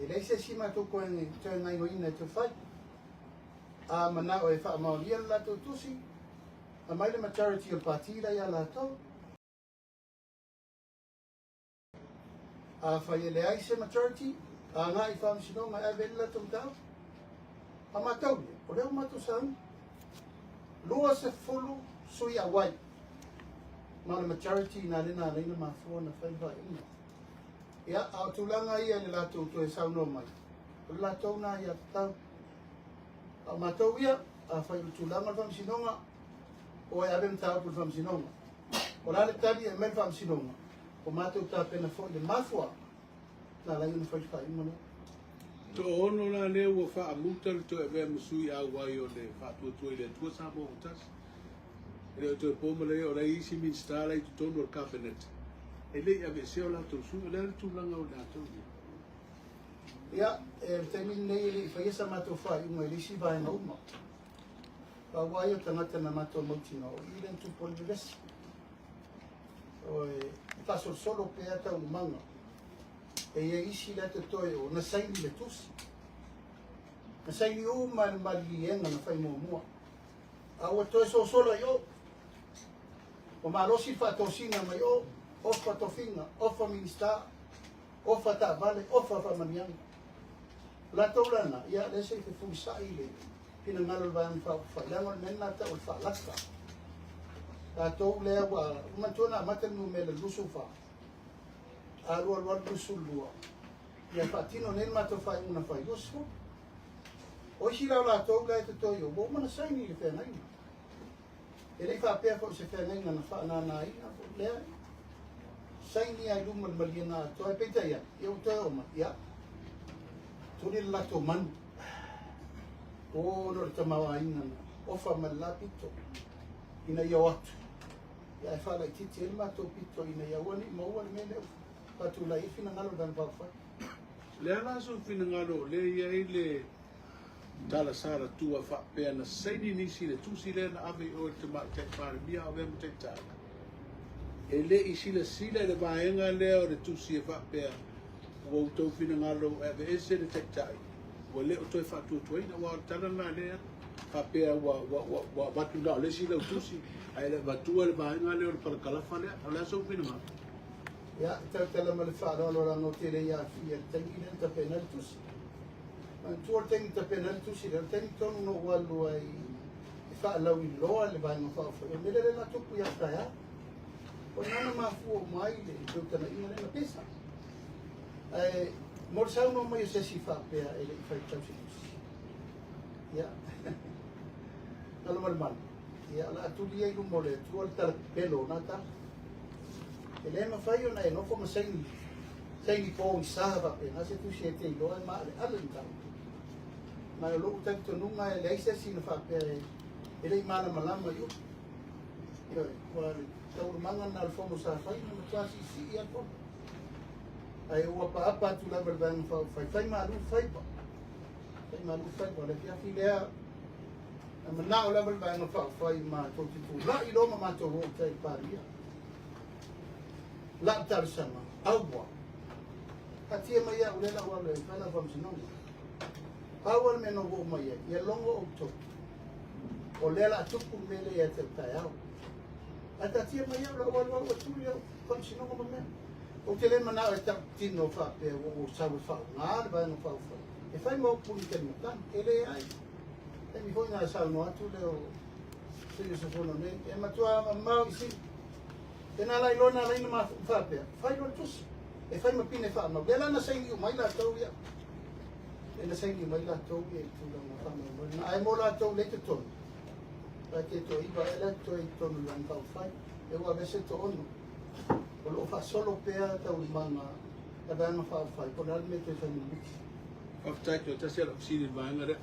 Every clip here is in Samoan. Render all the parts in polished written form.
E leai se isi matou toe gaioina e toe fai. A manao e faamaonia le latou tusi, aumai le majority o le pati la ia latou. Afai e leai se majority, agai i faamasinoga e ave ai le latou mataupu. A matou ia, o lea ua matou sauni. 20 sui auai, ma o le majority ina lea na ala ai ona mafua ona fai le faaiuga. Ia, a o tulaga ia i le latou toe saunoa mai, o le latou na aiatatau. A o matou ia, afai o le tulaga o le faamasinoga, o e ave mataupu i le faamasinoga. O le a le tali e aumai le faamasinoga, ua matou tapena foi le mafuaaga na ala ai ona fai le faaiuga lea. Toono la lea ua faamuta le toe avea ma sui auai o le Faatuatua i le Atua Samoa ua tasi. E le o toe po ma le o la e i isi Minisita la i totonu o le Kapeneta e le i aveesea o latou sui. O le a le tulaga o i latou ia? Ia, e le taimi lenei e le i faia sa matou faaiuga i le isi vaega uma. Pau lava ia o tagata na matou mautinoa, o i lea na tupu ai le vevesi. O e faasolosolo pea taualumaga. E i ai isi la e totoe o na saini le tusi. Na saini uma le maliliega na fai muamua. A ua toe sosolo i o. Ua malosi le faatosina mai o, ofa tofiga, ofa Minisita, ofa taavale, ofa faamanuiaga. O latou la na, ia lea se i fefulisai le finagalo o le Vaega Faaupufai, leaga o le mea lena e tau o le faalata. Tatou lea ua manatua na amata le numera 24, alu alu alu 22, ia faatino nei le matou faaiuga na fai 20. O isi la o latou la e totoe i o, ua uma ona saini i le feagaiga. E le i faapea foi o se feagaiga na faananaina foi lea. Saini lava i luma o le maliega atoa, ae peitai ane, ia ua toe oo mai, ia, tuli le latou manu. Ona o le tamaoaiga na ofa mai le la pito ina ia o atu, ia ae faalaitiiti ai le matou pito ina ia aua ne i maua le mea lea ua faatulai ai finagalo o le Vaega Faaupufai. O le a la sou finagalo o lea e i ai le tala salatua faapea na saini nisi i le tusi lea na ave i o i le Tamaitai Palemia a o avea ma Taitai? E le i silasila i le vaega lea o le tusi e faapea ua outou finagalo e aveese le Taitai ua le o toe faatuatuaina, aua o le tala lena lea faapea ua, ua, ua, ua avatu na o le isi lautusi ae le avatua le vaega lea o le parakalafa lea. O le a sou finagalo? Ia, e tautala ma le faaaloalo leaga ou te le i aafia i le taimi lea na tapena ai le tusi. Manatua le taimi na tapena ai le tusi lea, o le taimi tonu na ou alu ai e faalauiloa le Vaega Faaupufai, o le mea lea lea na tupu ia taeao. O i ina na mafua uma ai le feutagaiga lea na pesa. Ae mo le saunoa mai o se isi faapea e le i faitau se tusi. Ia, nalo ma le malu. Ia, o le a tuli ia i luma o le Atua le tala pepelo o na tala. E le mafai ona e nofo ma saini, saini pogisa faapena se tusi e te iloa e maaleale le mataupu. Ma o lou talitonuga e leai se isi na faapea e le i malamalama i upu. Ioe, ua le taualumaga lena o le fono sa fai na matua siisii lava le fono. Ae ua apaapa atu lava i le Vaega Faaupufai, fai malu faiva, fai malu faiva. O le afiafi lea, na manao lava le Vaega Faaupufai matou te tulai loa ma matou o i tai i le Palemia. Lau talosaga, aua. Taatia mai au lea la ua alu e fai lau faamasinoga. Pau lava le mea na ou oo mai ai, ia logo outou. O lea la a tupu le mea lea ia te au taeao. Ae taatia mai au la ua alu au e tuli lau faamasinoga ma mea. Ou te le manao e tautino faapea ua ou sau e faaaoga le Vaega Faaupufai e fai ma upu ni talimatagi. E leai. Taimi foi na saunoa atu lea o sui usufono nei, e matua mamao i sili. Tena la iloa na ala ai ona mafu'u faapea, fai loa le tusi, e fai ma pine faamau. Lea la na saini uma ai latou ia. Lea na saini uma ai latou ia i tulaga faamaumau lena. Ae mo latou lea i totonu, la te toaiva ea la totoe i totonu i Vaega Faaupufai, lea ua aveese le toaono. O lo o faasolo pea taualumaga a Vaega Faaupufai, po o le a le mea e toe fai mulimuli. Faafetai, toe tasi lava lau fesili i le vaega lea.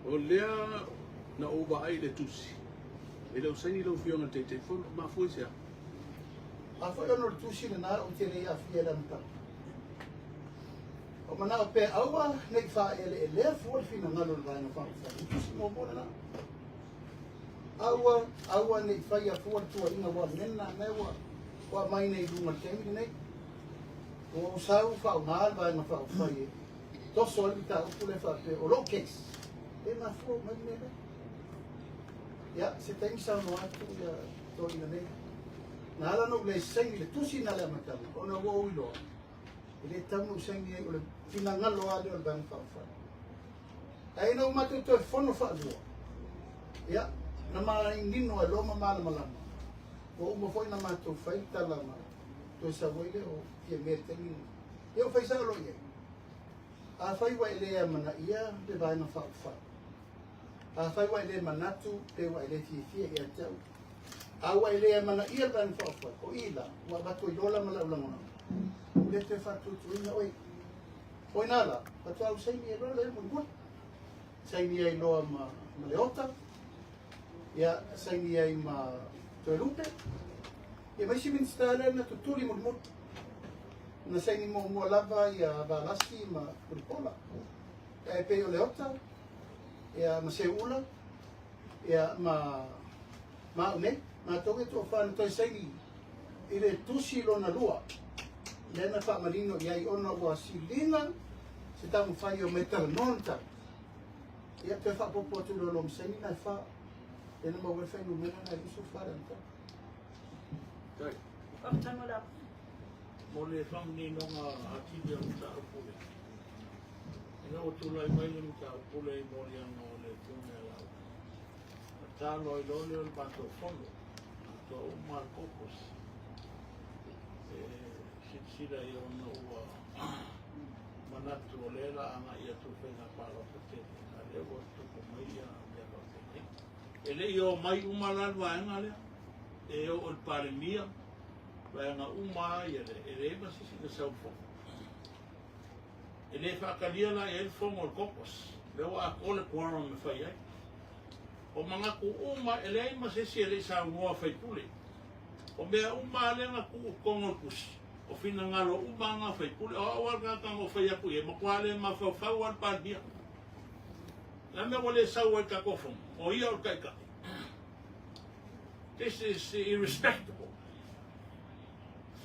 O lea na ou vaai i le tusi, e le o saini lau Afioga i le Taitaifono, mafua i se a? A foi ona o le tusi lena ou te le i aafia i le amataga. O manao pea aua ne i faaeleelea fua le finagalo o le Vaega Faaupufai. O le tusi muamua lena. Aua, aua ne i faia fua le tuuaiga ua mea lena mea ua ua aumai nei i luga i le taimi lenei. Ua ou sau faaaoga le Vaega Faaupufai e. Toso ai le mataupu lea faapea o lou case e mafua uma ai le mea lea. Ia, se taimi saunoa atu ia toeaiina nei. Na ala ona ou le saini le tusi na le amataga ona ua ou iloa e le tatau ona ou saini ai o le finagalo lava lea o le Vaega Faaupufai. Ae ina ua matou toe fono faalua, ia, na manino ai loa ma malamalama, ua uma foi ona matou fai le tala ma toe sau ai lea o Fiame i le taimi lena. Ia ua fai sao loa i ai. Afai ua e le amanaia le Vaega Faaupufai, afai ua e le manatu pe ua e le fiafia ia te au, a ua e le amanaia le Vaega Faaupufai, o i la, ua avatu ai loa la ma lau lagolago, ua le toe faatuatuaina oe. O ina la, faatoa ou saini ai loa lea mulimuli. Saini ai loa ma, ma Leota, ia, saini ai ma Toelupe, ia ma isi Minisita lea na tutuli mulimuli. Na saini muamua lava ia Valasi ma Mulipola. Ae pei o Leota, ia ma Seuula, ia ma ma au nei, matou ia toafa na toe saini i le tusi lona lua, lea na faamanino i ai ona ua siliga se taumafai e omai talanoa le tala. Ia toe faaopoopo atu loa ma saini na e fa, lea na maua ai le fuainumera na e 24 le amataga. Faafetai mo le ava. Mo le faamaninoga atili o le mataupu lea, ina ua tulai mai le mataupu lea i moliaga o le Afioga ia Laauli, na talo ai loa lea o le matou fono, atoa uma lava le caucus e silasila i ai ona ua manatu o lea o le a agai atu i le faiga palota tele, a o lea ua tupu mai mea faapenei. E le i omai uma la le vaega lea, e oo i le Palemia, vaega uma lava ia lea, e leai ma se isi na sau i le fono. E le faatalia la i ai le fono a le caucus, lea ua atoa le quorum e fai ai. O manatu uma, e leai ma se isi e le i saunoa faipule. O mea uma lava lea na tuu i totonu o le tusi, o finagalo uma lava na o faipule. O au lava le tagata na ou fai atu i ai, matua le mafaufau lava le Palemia. O le a le mea ua le sau ai i le tatou fono? O ia o le Taitai. This is irrespectable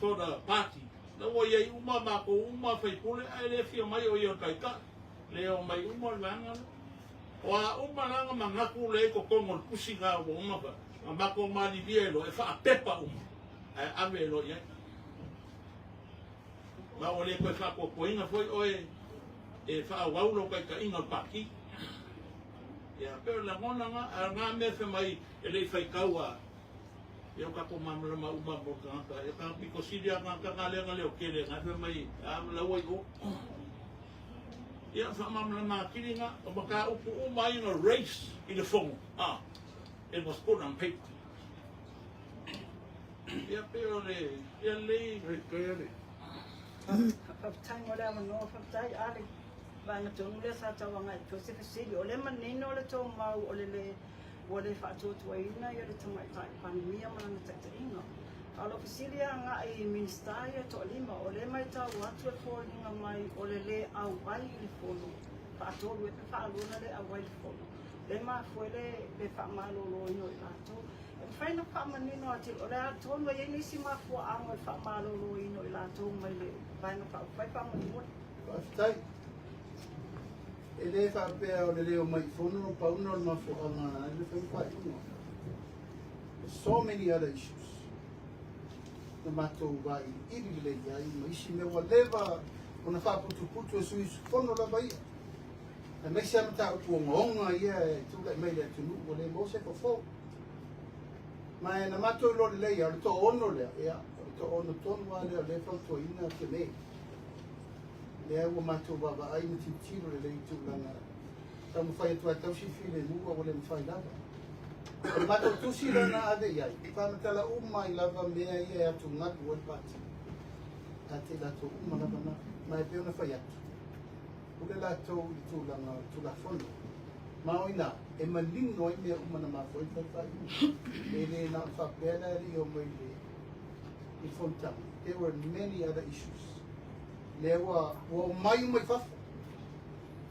for the party. La ua i ai uma matou uma faipule ae le afio mai o ia o le Taitai. Le omai uma le vaega lea. O a uma la na manatu lea i totonu o le tusi na ua uma na matou malilie ai loa e faapepa uma ae ave ai loa i ai. Ma ua le toe faatuatuaina foi oe e faaauau lou taitaiga o le Pati. Ia, pei o le lagona lena, ae o lena mea fai mai e le i faitau a ia o tatou malamalama uma mo le tagata. Ia ka pito sili a tagata na lea na leo tele na fai mai a la ua i o. Ia faamalamalama atili na o mataupu uma ai na raise i le fono. Ah, it was put on paper. Ia pei o le ia lelei. Faafetai mo le avanoa, faafetai Ale. Vaega tonu lea sa tau agai atu ai se fesili. O lea manino le tou mau o le le ua le faatuatuaina ia le Tamaitai Palemia ma lana taitaiga. A o lau fesili e agai i Minisita ia e toalima, o lea e maitau atu e foliga mai o le le auai i le fono, faatolu ea pe faalua ona le auai i le fono, lea e mafua ai le le faamaloloina o i latou. E mafai ona faamanino atili, o le a tonu e i ai nisi mafuaaga o le faamaloloina o i latou mai le Vaega Faaupufai faamolemole. Faafetai. E le faapea o le le omai i fono pau lena o le mafuaaga ai le fai faaiuga. There's so many other issues na matou vailiili lelei ai ma isi mea ua leva ona faaputuputu e sui usufono lava ia. Aemaise lava mataupu ogaoga ia e tulai mai i le atunuu ua le maua se fofo. Ma e na matou iloa lelei lava, o le toaono lea, ia, o le toaono tonu lava lea o lea e fautuaina Fiame. Lea ua matou vaavaai ma tilotilo lelei i tulaga taumafai atu ai tausi le filemu a ua le mafai lava. O le matou tusi lea na ave i ai, e faamatala uma ai lava mea ia e atugalu ai le Pati. Ia te i latou uma lava na. Ma e pei ona fai atu, pule latou i le tulaga o le Tulafono. Ma o i ina e manino ai mea uma na mafua ai ona fai faaiuga. E le na ona faapea la e le i omai i le i le fonotaga. There were many other issues. Lea ua ua omai uma i fafo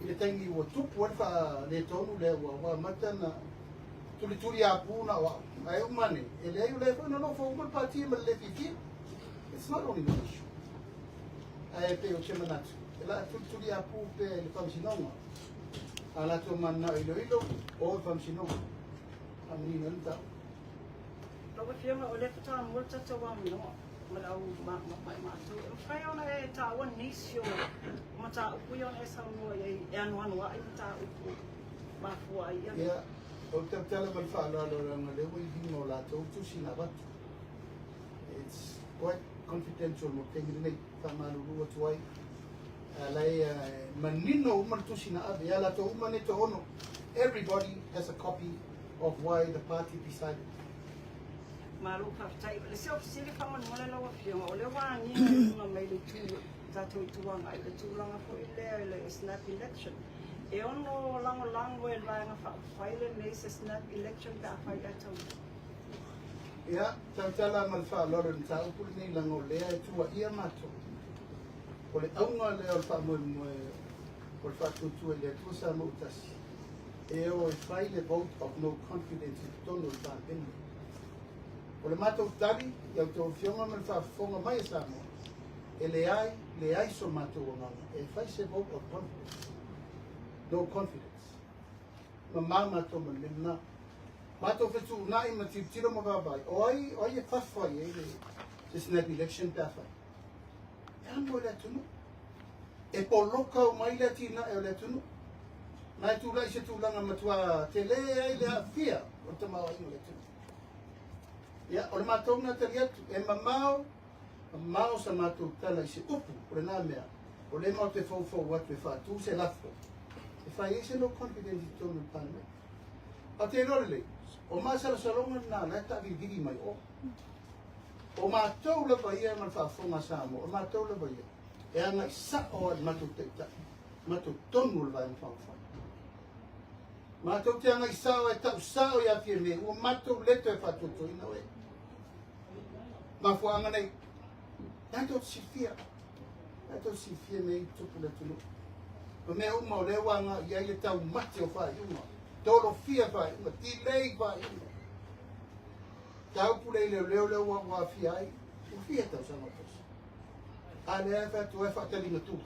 i le taimi ua tupu ai le faaletonu lea ua ua amata ona tulituli apu na o au. Ae uma ane, e leai o lea foi na nofo uma le pati ma le le fiafia. It's not only one issue. Ae pei ou te manatu, e la tulituliapu pea i le Faamasinoga a latou mananao e iloilo o le Faamasinoga. Faamanino ai le mataupu. Lau Afioga, o lea faatoa maua le tatou avanoa ma le au matou. E mafai ona e taua nisi o mataupu ia ona e saunoa i ai e anoanoai mataupu mafua ai ia. Ia, ou te tautala ma le faaaloalo leaga o lea ua i lima o latou tusi na avatu. It's quite confidential mo le taimi lenei, faamalulu atu ai. A la e manino uma le tusi na ave ia latou uma nei toaono. Everybody has a copy of why the party decided. Malo faafetai. O le isi fesili faamolemole lau Afioga, o lea ua agiga i luga mai le itu tatou Itu Agai le tulaga foi lea i le snap election. E ono lagolago e le Vaega Faaupufai lenei se snap election pe afai e taunuu? Ia, tautala ma le faaaloalo i le mataupu lenei leaga o lea e tuuaia matou. O le auga lea o le faamoemoe o le faatuatua i le Atua Samoa ua tasi, e o e fai le vote of no confidence i totonu o le Palemene. O le matou tali i a outou afioga ma le faafofoga mai a Samoa, e leai, leai so matou agaga e fai se vote of confidence, no confidence. Mamā matou ma le mea lena. Matou fetuunai ma tilotilo ma vaavaai, o ai, o ai e fafa i ai le, se snap election pe a fai. E amo i le atunuu. E poloka uma ai le atinae o le atunuu. Na e tulai se tulaga matua tele ai le aafia o le tamaoaiga o le atunuu. Ia, o le matou na tali atu, e mamao, mamao sa matou tala i se upu o lena mea, o lea matou te foufou atu e faatu se lafo, e fai ai se no confidence i totonu o le Palemene. Ae ou te iloa lelei, o masalosaloga lena la e taavilivili mai o. O matou lava ia ma le faafofoga a Samoa, o matou lava ia, e agai sao lava i le matou taitai, matou tonu o le Vaega Faaupufai. Matou te agai sao e tau sao ia Fiame, ua matou le toe faatuatuaina oe. Mafuaaga nei, la tou te silafia, la tou te silafia mea i tupu le atunuu. O mea uma o lea ua agai i ai le taumate o faaiuga, tolofia faaiuga, delay faaiuga. Taupu le i leoleo lea ua aafia ai, ua fia tausaga o tosi. A lea e fai atu ai faataliga tu.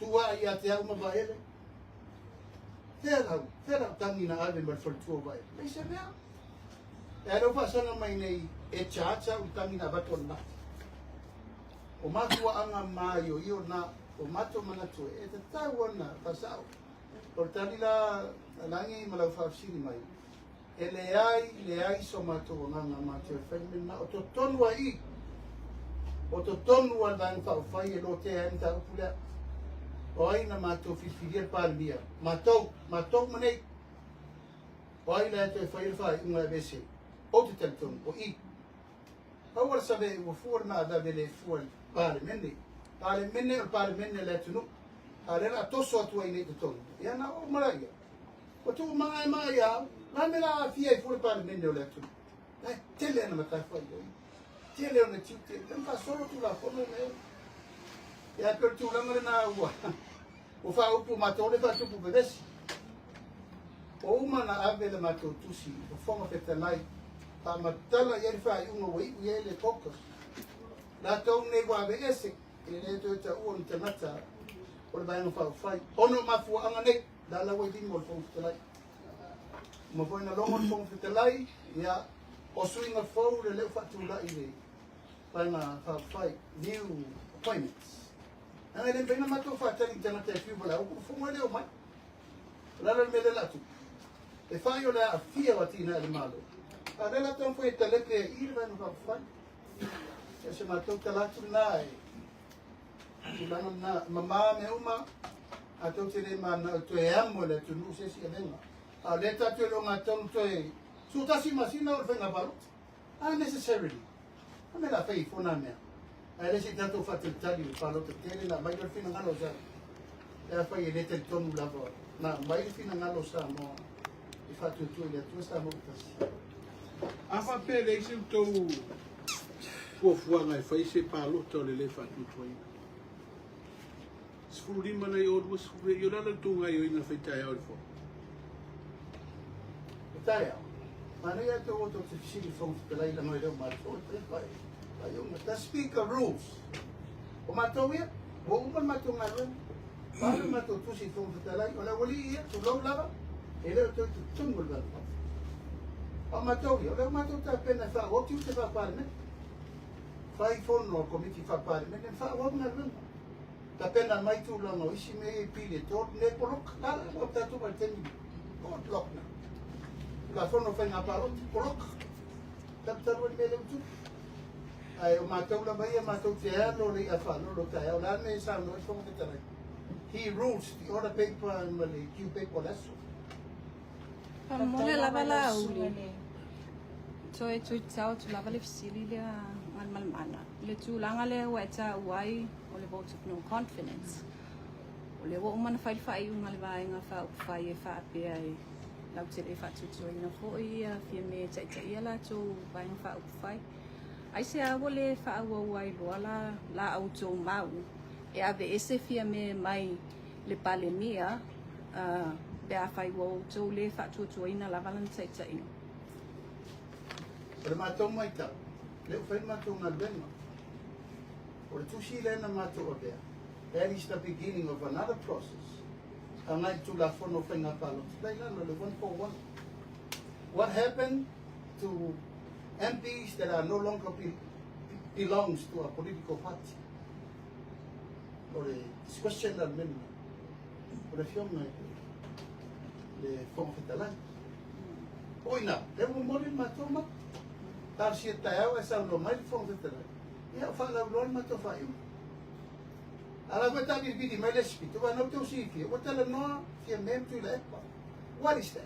Tua ia te au ma Vaele. Fea lau, fea lau tagi na ave ma le faletua o Vaele. Leai se mea. E a lea ua faasaga mai nei e charge au i tagi na avatu ananafi. O mafuaaga maioio na o matou manatu e tatau ona faasao. O le tali la Lagi ma lau faafesili mai, e leai, leai so matou agaga matou e fai le mea lena. O totonu lava i i, o totonu lava i le Vaega Faaupufai e lotea ai le mataupu lea. O ai na matou filifilia le Palemia? Matou, matou uma nei. O ai la e toe faia le faaiuga e aveese? Ou te talitonu, o i. Aua le save ua fua le maaveave le fua i le Palemene. Palemene o le Palemene a le atunuu. A o lea o le a toso atu ai nei i totonu, ia na oo uma laia. Ua tuu maemae ia au, la me la aafia ai fua le Palemene o le atunuu. La e tele ana matafaioi, tele ona tiute, lea na faasolo Tulafono mea uma. Ia pei o le tulaga lena ua ua faaupu matou le faatupu vevesi. Ua uma ona ave le matou tusi i le Fofoga Fetalai faamatala i ai le faaiuga ua iu i ai le caucus. Latou nei ua aveese e le toe taua ni tagata o le Vaega Faaupufai ona o mafuaaga nei la la ua i lima o le Fofoga Fetalai. Uma foi na logo le Fofoga Fetalai, ia, o suiga fou le leu faatulai i le Vaega Faaupufai, new appointments. Leaga e le mafai ona matou faatali i tagata e fiu valaau, ua fofoga e le omai. O le ala le mea lea o le a tupu? E fai o le aafia o atinae a le Malo, a o lea o le a taumafai e talepe ai i i le Vaega Faaupufai. Ia, o se matou tala atu lena e tulaga lena, e mamā mea uma, a tou te le mananao e toe amo e le atunuu se isi avega. A o lea tatou e le ogatotonu toe 11 masina o le faiga palota. Unnecessarily. O le mea o le a fai ifo na mea. Ae le se i tatou faatalitali i le palota tele na aumai lea o le finagalo o Samoa. Pe afai e le talitonu lava na aumai le finagalo o Samoa e faatuatua i le Atua Samoa ua tasi. A faapea e leai se outou fuafuaga e fai se palota o le le faatuatuaina. 15 nai o 20 i o le ala le tou gaioiga fai taeao i le fono. E taeao, manaia tou o tou te fesili i le Fofoga Fetalai leaga e le o matou e fai faaiuga. The Speaker rules. O matou ia, ua uma le matou galuega, ua alu le matou tusi i le Fofoga Fetalai, o le aualii ia, tulou lava, e le o toe i totonu o le Vaega Faaupufai. A o matou ia, o lea ua matou tapena e faaauau tiute faa-Palemene, fai fono a Komiti faa-Palemene ma faaauau le galuega. Tapena mai tulaga o isi mea ia i pili e tolu, nei poloka, la la ua tatou vaai i le taimi lenei, roadblock na. Tulafono o Faiga Palota, poloka. Talutalu ai le mea lea ua tupu. Ae o matou lava ia, matou te alo le i'a faalolo taeao. O le a le mea e saunoa ai le Fofoga Fetalai? He rules the order paper ma le Q paper o le aso. Faamomoli lava la uli. Toe tuitao atu lava le fesili lea Galumalemana. I le tulaga lea ua e taua ai o le vote of no confidence. O lea ua uma ona fai le faaiuga a le Vaega Faaupufai e faapea e lautele e faatuatuaina foi ia Fiame e taitaia latou Vaega Faaupufai. Aisea ua le faaauau ai loa la la outou mau e aveese Fiame mai le Palemia pe afai ua outou le faatuatuaina lava lana taitaiga? O le matou matau, lea ua fai le matou galuega. O le tusi lea na matou avea, that is the beginning of another process agai i le Tulafono o Faiga Palota, la i lalo le 141. What happened to MPs that are no longer be, belongs to a political party? O le discretion la le mea lena. O le afioga i le Fofoga Fetalai. O ina, lea ua momoli le matou mau. Talosia taeao ae saunoa mai le Fofoga Fetalai. Ia, o faalauiloa le matou faaiuga. A la foi tavilivili mai le isi pito, aua na outou silafia, ua talanoa Fiame ma Tuilaepa. What is that?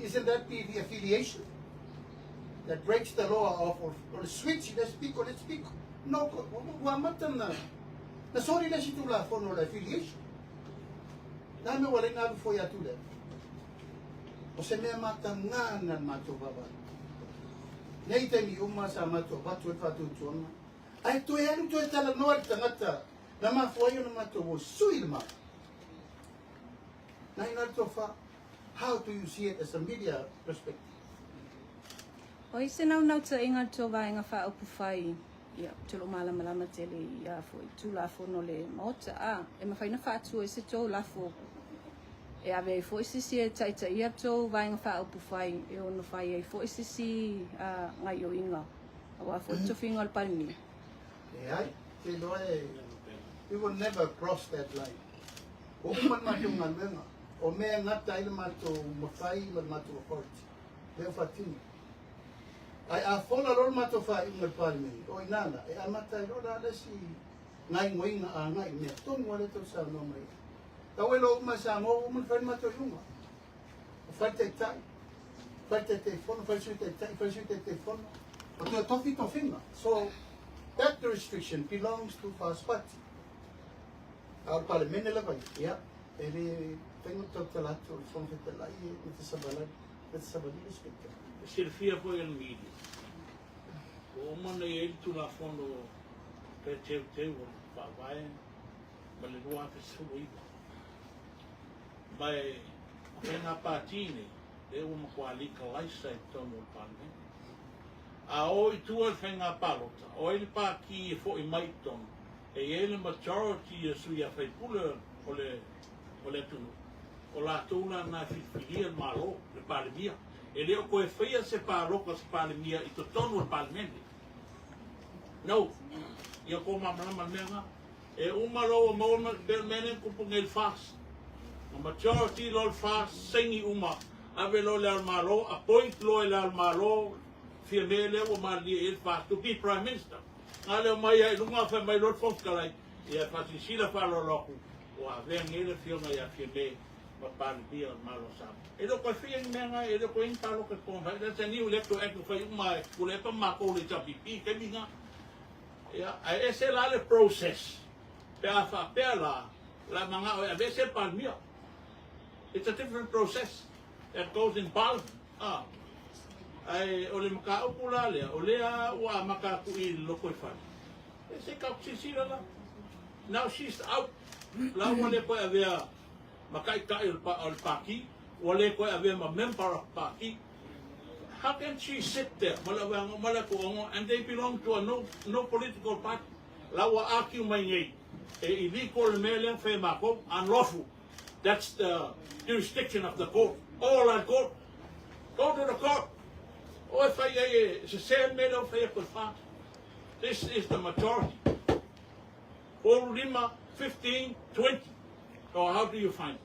Isn't that be the affiliation that breaks the law of o le switch i le isi piko i le isi piko? No, ua amata na na soli le isi tulafono o le affiliation. Na mea ua le na alu foi ia Tuilaepa. O se mea mataga na le matou vaavaai. Nei taimi uma sa matou avatu ai le faatuatuaga, ae toe alu toe talanoa i le tagata na mafua ai ona matou o sui le Malo. Na ina le tofa, how do you see it as a media perspective? O ai se naunautaiga le tou Vaega Faaupufai, ia, ou te lo malamalama tele i a foi Tulafono le Maota, a, e mafai ona faatu ai se tou lafo e ave ai foi se isi e taitaia le tou Vaega Faaupufai e ono fai ai foi se isi gaioiga aua foi le tofiga o le Palemia. Leai, te iloa e, we will never cross that line. Ua uma le matou galuega, o mea e gata ai le matou mafai ma le matou authority, lea ua faatino. Ae a fola loa le matou faaiuga i le Palemene, o i ina la, e amata ai loa la le isi gaoioiga agai i mea tonu lava lea e tau saunoa mai ai. Tau e loa uma e Samoa ua uma ona fai le matou iuga. Ua fai le Taitai, fai le Taitaifono, fai le Sui Taitai, fai le Sui Taitaifono, ua toe tofi tofiga. So, that jurisdiction belongs to First Party. A o le Palemene lava ia, ia, e le mafai ona tautala atu o le Fofoga Fetalai e na te savalali, na te savali le Speaker. E silafia foi e le media, ua uma ona i ai le Tulafono toe teuteu o le Faavae ma le 2019. Ma e o faiga pati nei, lea ua matua legalize i totonu o le Palemene. A o i tua i le faiga palota, o ai le pati e foi mai i totonu, e i ai le majority o sui usufono o le o le atunuu, o latou la na e filifilia le Malo, le Palemia. E le o toe faia se palota o se Palemia i totonu o le Palemene. No. Ia tou malamalama i le mea lena. E uma loa ua maua e pei o le mea lea na tupu nei i le FAST. Na majority loa le FAST, saini uma, ave loa i Le Ao o le Malo, appoint loa e Le Ao o le Malo Fiame lea ua malilie i ai le FAST to be Prime Minister. Na leo mai lava i luga fai mai loa le Fofoga Fetalai, ia e faasilasila faaaloalo atu ua avea nei le Afioga ia Fiame ma Palemia o le Malo o Samoa. E le o toe faia ni mea na, e le o toe i ai ni palota i totonu o That's a new electoral act ua fai uma e Tuilaepa ma matou le HRPP i le taimi lena. Ia, ae ese la le process pe a faapea la, o le a manao e aveese le Palemia. It's a different process that goes in Parliament. Ah. Ae o le mataupu la lea, o lea ua amata atu i le lotoifale. E se i silasila la. Now she's out. La ua le toe avea ma taitai o le pati, ua le toe avea ma member of party. How can she sit there ma le aveaga ma le atuaga and they belong to a no, no political party? La ua argue mai nei e illegal le mea lea na fai e matou, unlawful. That's the jurisdiction of the court. All are court. Go to the court. O e fai ai e sese le mea lea ua fai atu e FAST. This is the majority. 35, 15, 20. So how do you find it?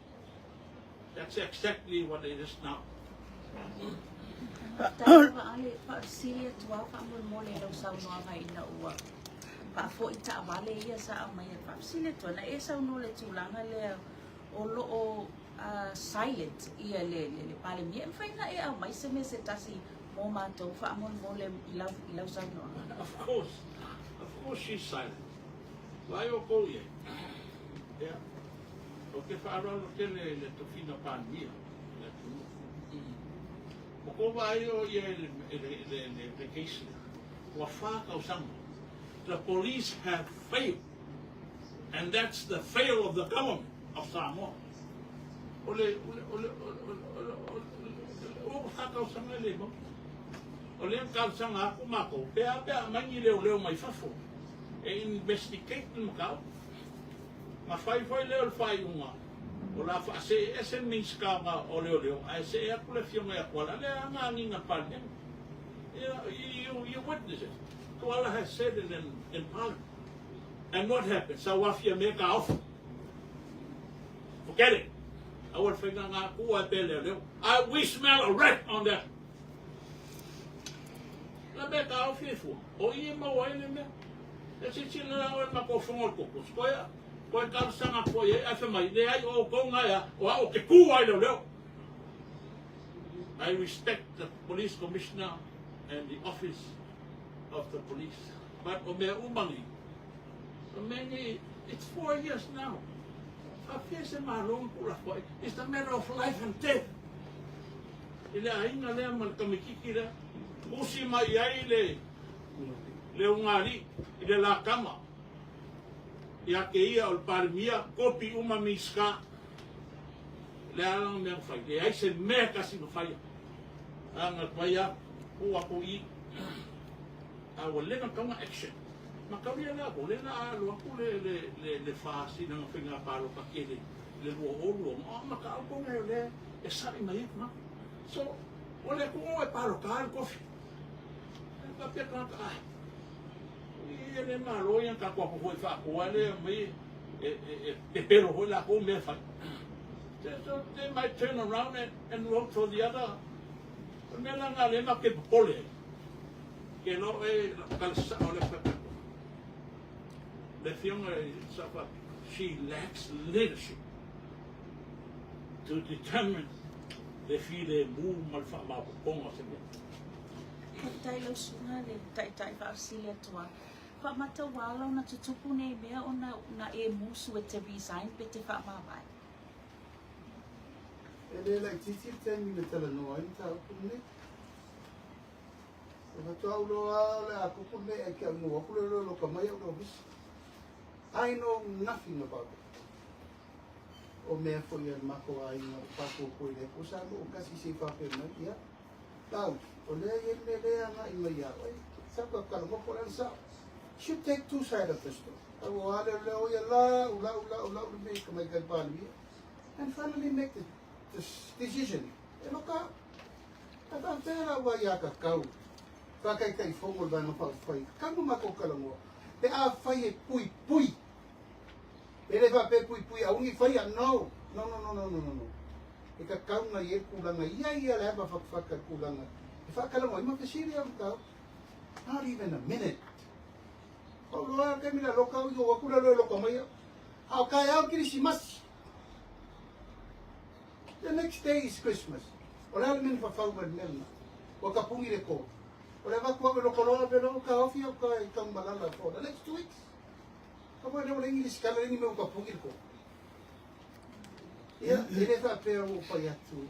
That's exactly what it is now. Faafetai lava Ale, faafesili atu lava faamolemole i lau saunoaga ina ua faafoi taavale ia sa aumaia. Faafesili atu lava, na e saunoa i le tulaga lea o lo o silent ia le le Palemia, e mafai ona e aumai se mea se tasi mo matou faamolemole i lau i lau saunoaga? Of course, of course she's silent. Vaai outou i ai. Ia, ou te faaaloalo tele i le tofiga Palemia o le atunuu. Ua tou vaai o ia i le case lea, ua fa tausaga. The police have failed and that's the fail of the government of Samoa. O le, o le, o le, o le, o le, o le, fa tausaga e le maua. O lea na talosaga atu matou, pe a pe a aumai ni leoleo mai fafo e investigate le mataupu. Na fai foi lea o le faaiuga, o le a faasee ese le Minisita o Leoleo ae see atu le Afioga ia Tuala, lea lava na agiga i le Palemene. You, you witness it. Tuala has said it in, in Parliament. And what happened? Sau afi a mea ka ofi. Forget it. Aua le faiga ngā kua e pē leoleo. I, we smell a rat on that. La mea ka ofi e fua. O i e maua ai le mea. E silasila la oe i le matou fono o le koko, koe, koe talosaga atu ai ai, ae fai mai, leai o outou na ea, o au ou te tu ai leoleo. I respect the police commissioner and the office of the police, but o mea uma nei, o mea nei, it's 4 years now. Faafia se malo ma tuulafoai ai. It's a matter of life and death. I le aiga lea ma le tamaititi lea, usi mai ai le le ugāliʻi i le lākama ia te ia o le Palemia, kopi uma Minisita. O le a lana mea na fai? Leai se mea e tasi na faia. A na fai a, tuu atu i i. A ua le na tatau ona action. Mataulia lea atu, lea na alu atu le, le, le, le FAST i lana faiga palota tele i le 2026, a o mataupu nei o lea e saʻi mai ai tagata. So, o le atunuu e palota lava le tofi. E faapea tagata, ah, e le malo ia na tatou atu foi faatoa lea mai e, e, e pepelo foi latou mea fai. So they might turn around and vote for the other. O le mea la lena lea matou te popole ai. Ke lo e tala sao le faapea. Le afioga i Sao Faapito, she lacks leadership to determine le filemu ma le faamaopoopoga o se mea. Faafetai lau susuga le Taitai faafesili atu a. Faamata ua ala ona tutupu nei mea ona na e musu e te resign pe te faamavae? E le laitiiti le taimi na talanoa ai mataupu lenei. E faatoa ou loa o le a kupu le mea e ke au no aku le lolo ka mai au le ofisa. I know nothing about it. O mea foi a le matou aiga o faapuapua i le Atua sa loo kasi se i faapea mai, ia, Tau, o lea e i ai le mea lea e agai mai ia oe, sa ka kalagopo le ana sao. Should take two side of the story. Tau o ale o lea o ia lau, lau, lau, lau le mea i ka mai kai Palemia. And finally make the, the decision. E loka, a faapea la ua ia ka kau, faataitaifono le Vaega Faaupufai, kau ma matou kalagoa, pe afai e puipui. E le faapea puipui auni faia, no, no, no, no, no, no, no, no. E tatau ona i ai le tulaga ia ia le ava fatafata le tulaga e faatalanoa ai ma fesili au mataupu. Not even a minute. Pau loa le taimi na loka au i o atu le loe loka mai au. A o taeao Kirisimasi. The next day is Christmas. O le a le mea na fafau mai le mea lena? Ua tapuni le kō. O le avatu au e loko loa velo au taofi au ka i Tanumalala for the next 2 weeks. Ka moe lea ua leai ni resitala leai ni mea ua tapuni le kō. Ia, e le faapea ua ou fai atu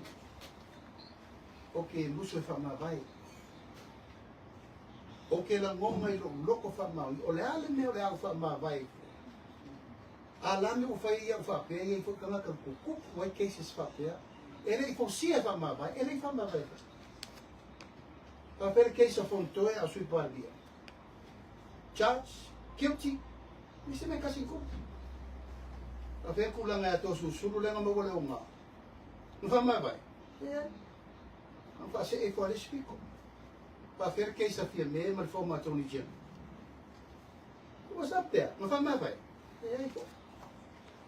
o ke musu e faamavae. O ke lagona i lou loko faamaoni, o le a le mea o le a ou faamavae ai fua? A la mea ua fai ai au faapea, e i ai foi tagata na tutupu ai cases faapea, e le i fausia e faamavae, e le i faamavae foi. Faapea le case a Fonotoe a o Sui Palemia. Charge, guilty. E se mea kasi ku. A fea kulanga e tō susulu lenga maua le unga. Na wha mai vai. E Na wha se e fo ale spiko. Wha fea case a fia me ma le former Attorney General. What's up there? Na wha mai vai. E ai ko.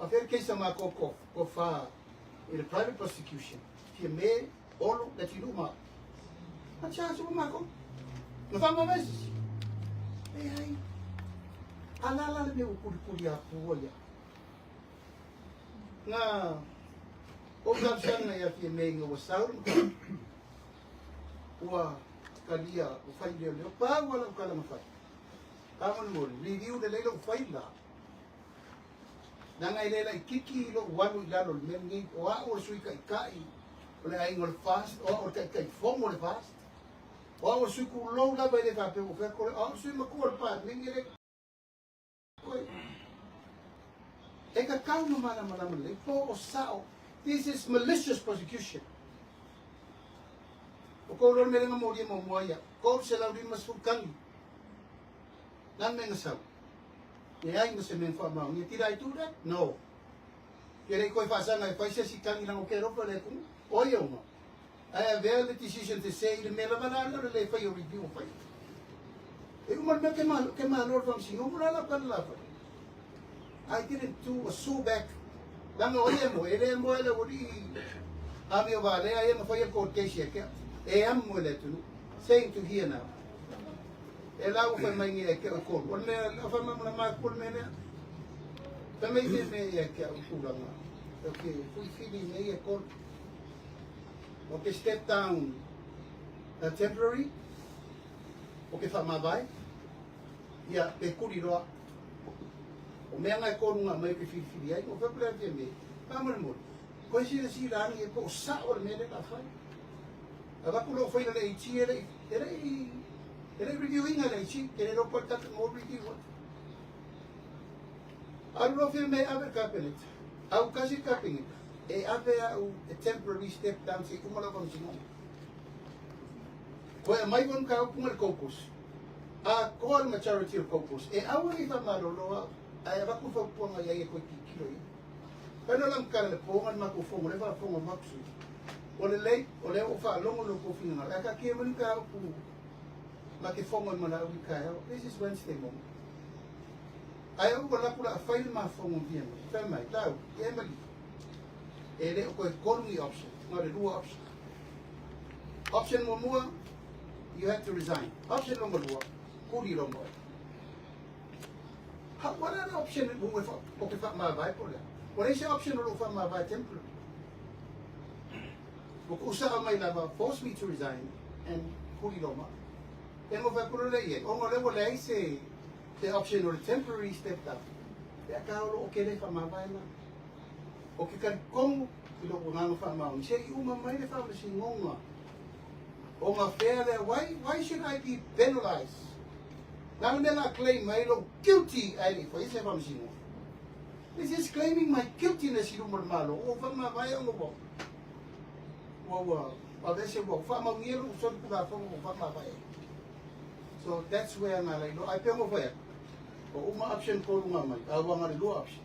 A fea case a ma ko ko ko wha i le private prosecution. Fia me olo le tinu ma. A charge o ma ko. Na wha mai vai sisi. E ai. Alala le me ukulikuli a pua ia. Nga o talosaga ia Fiamē ina ua sau le mataupu, ua talia, ua fai leoleo, pau lava lau tala na fai. Faamolemole, review lelei lou faila. Leaga e le laititi lou alu i lalo o le mea lenei, o au o le sui taitai o le aiga o le FAST, o au o le taitaifono o le FAST, o au o le sui kulou lava e le faapea ua fai atu, o au o le sui matua o le Palemene e le E tatau na malamalama lelei po o sao. This is malicious prosecution. O kou loa le mea lea na molia muamua ia, 350 tani. Le a le mea na sau? Leai ma se mea na faamaonia. Did I do that? No. Ke le i koe faasaga e fai se isi tani leaga o ke alofa le atunuu. O ia uma. Ae avea le decision te se i le mea lava la lea o le le fai o review o fai. E uma le mea ke malo, ke malo le faamasinoga, o le a lau tala la fai? I didn't do a sue back. Leaga o ia e moe, e le moe le aualii amio valea ia ma faia le court case ia ke e amo e le atunuu. Same to here now. E la ua fai mai nei ia ke o kolu. O le mea, o fai mai ma maku le mea lea. Fai mai me mea ia ke au tulaga. Okay, filifili nei e kolu. O ke step down a temporary, o ke whaamavae, ia, pe kuri roa. O mea nga e kolu nga mai o ke filifili ai, o whai pule atu e me, faamolemole, koe silasila ane e po o sao le mea lea la fai. Avaku lou faila le AG e le e le e le review inga le AG, ke le lopo le tata mo review atu. Alu loa fia me ave le Kapeneta, au kasi le Kapeneta, e ave au e temporary step down se i uma lau faamasinoga. Koe aumai foi le mataupu ma le caucus, atoa le majority o le caucus, e aua ne i faamalolo au, ae avatu le fautuaga i ai e toe tilotilo i ai. Fai loa la matala i le po na le matou fono, o lea e faafofoga mai sui. Ua lelei, o lea ua ou faalogo i lo outou finagalo, ae taatia mai le mataupu ma te fono ai ma Laauli i le taeao. This is Wednesday morning. Ae ou alu atu la fai le ma fono via mai. Fai mai, Laauli, ia e malie. E le o toe tolu ni option, na o le lua option. Option muamua, you have to resign. Option lona lua, kuli lou moe. Ha, ua le a le option e ua e fa, o ke faamavae po o le a? Ua leai se option o lou faamavae temporary. Ua tuusaa mai lava, force me to resign and kuli lou moe. E nofo atu loa lea i ai, ona o lea ua leai se se option o le temporary step down. Pe a ka o loo ke le faamavae na. O ke talitonu i lou agaga faamaoni, se i uma mai le faamasinoga o gafea lea, why, why should I be penalized? Na le mea la claim mai lou guilty ae le i faia se faamasinoga. This is claiming my guiltiness i luma o le Malo, ua ou faamavae ona ua ua ua aveese ua faamaunia lou solitulafono ua faamavae ai. So that's where na lai loa. Ai pea mo fai atu. O uma option ko lunga mai. A ua ngale lua option.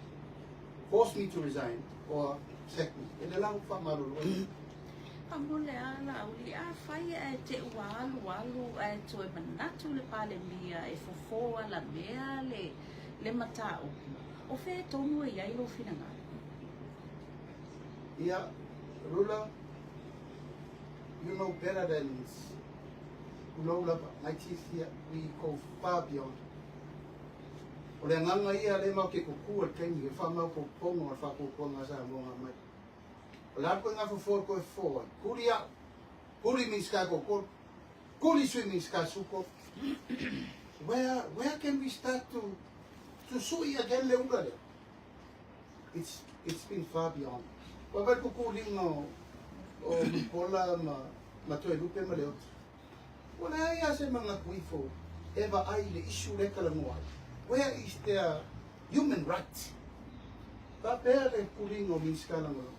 Force me to resign or sack me. E le lau whaamalolo ai. Faamolemole a Laauli, afai ae te ua alualu ae toe manatu le Palemia e fofo alamea le le mataupu, o fea e tonu e i ai lou finagalo? Ia, Rula, you know better than Tulou lava, ngai silafia, we go far beyond. O le agaga ia lea matou te tutu ai i le taimi, o le faamaopoopoga o le faatuatuaga a Samoa na aumai. O le a le ituaiga fofo e toe fofo ai? Kuli au, kuli Minisita toatolu, kuli Sui Minisita 13. Where, where can we start to, to sui again le ula lea? It's, it's been far beyond. Ua vaai le tutuliga o, o Mulipola ma, ma Toelupe ma Leota. Ua leai lava se manatu ifo e vaai i le issue lea e talanoa ai. Where is their human right? Faapea le tutuliga o Minisita Lagolago.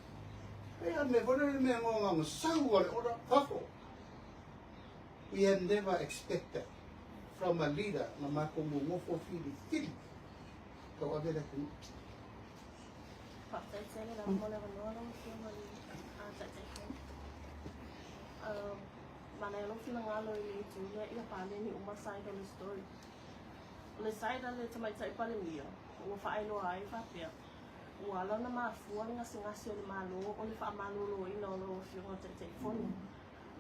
Pei lava le mea foi lea le mea goga sau a le ola fafo. We have never expected from a leader na matou nonofo filifili. Tauave le atunuu. Faafetai tele lava mo le avanoa lau Afioga i le Taitaifono. Manaia lou finagalo i le itu lea ia paleni uma side o le story. O le side a le Tamaitai Palemia ua faailoa ai faapea, ua ala ona mafua le gasegase o le Malo o le faamaloloina o lau Afioga i le Taitaifono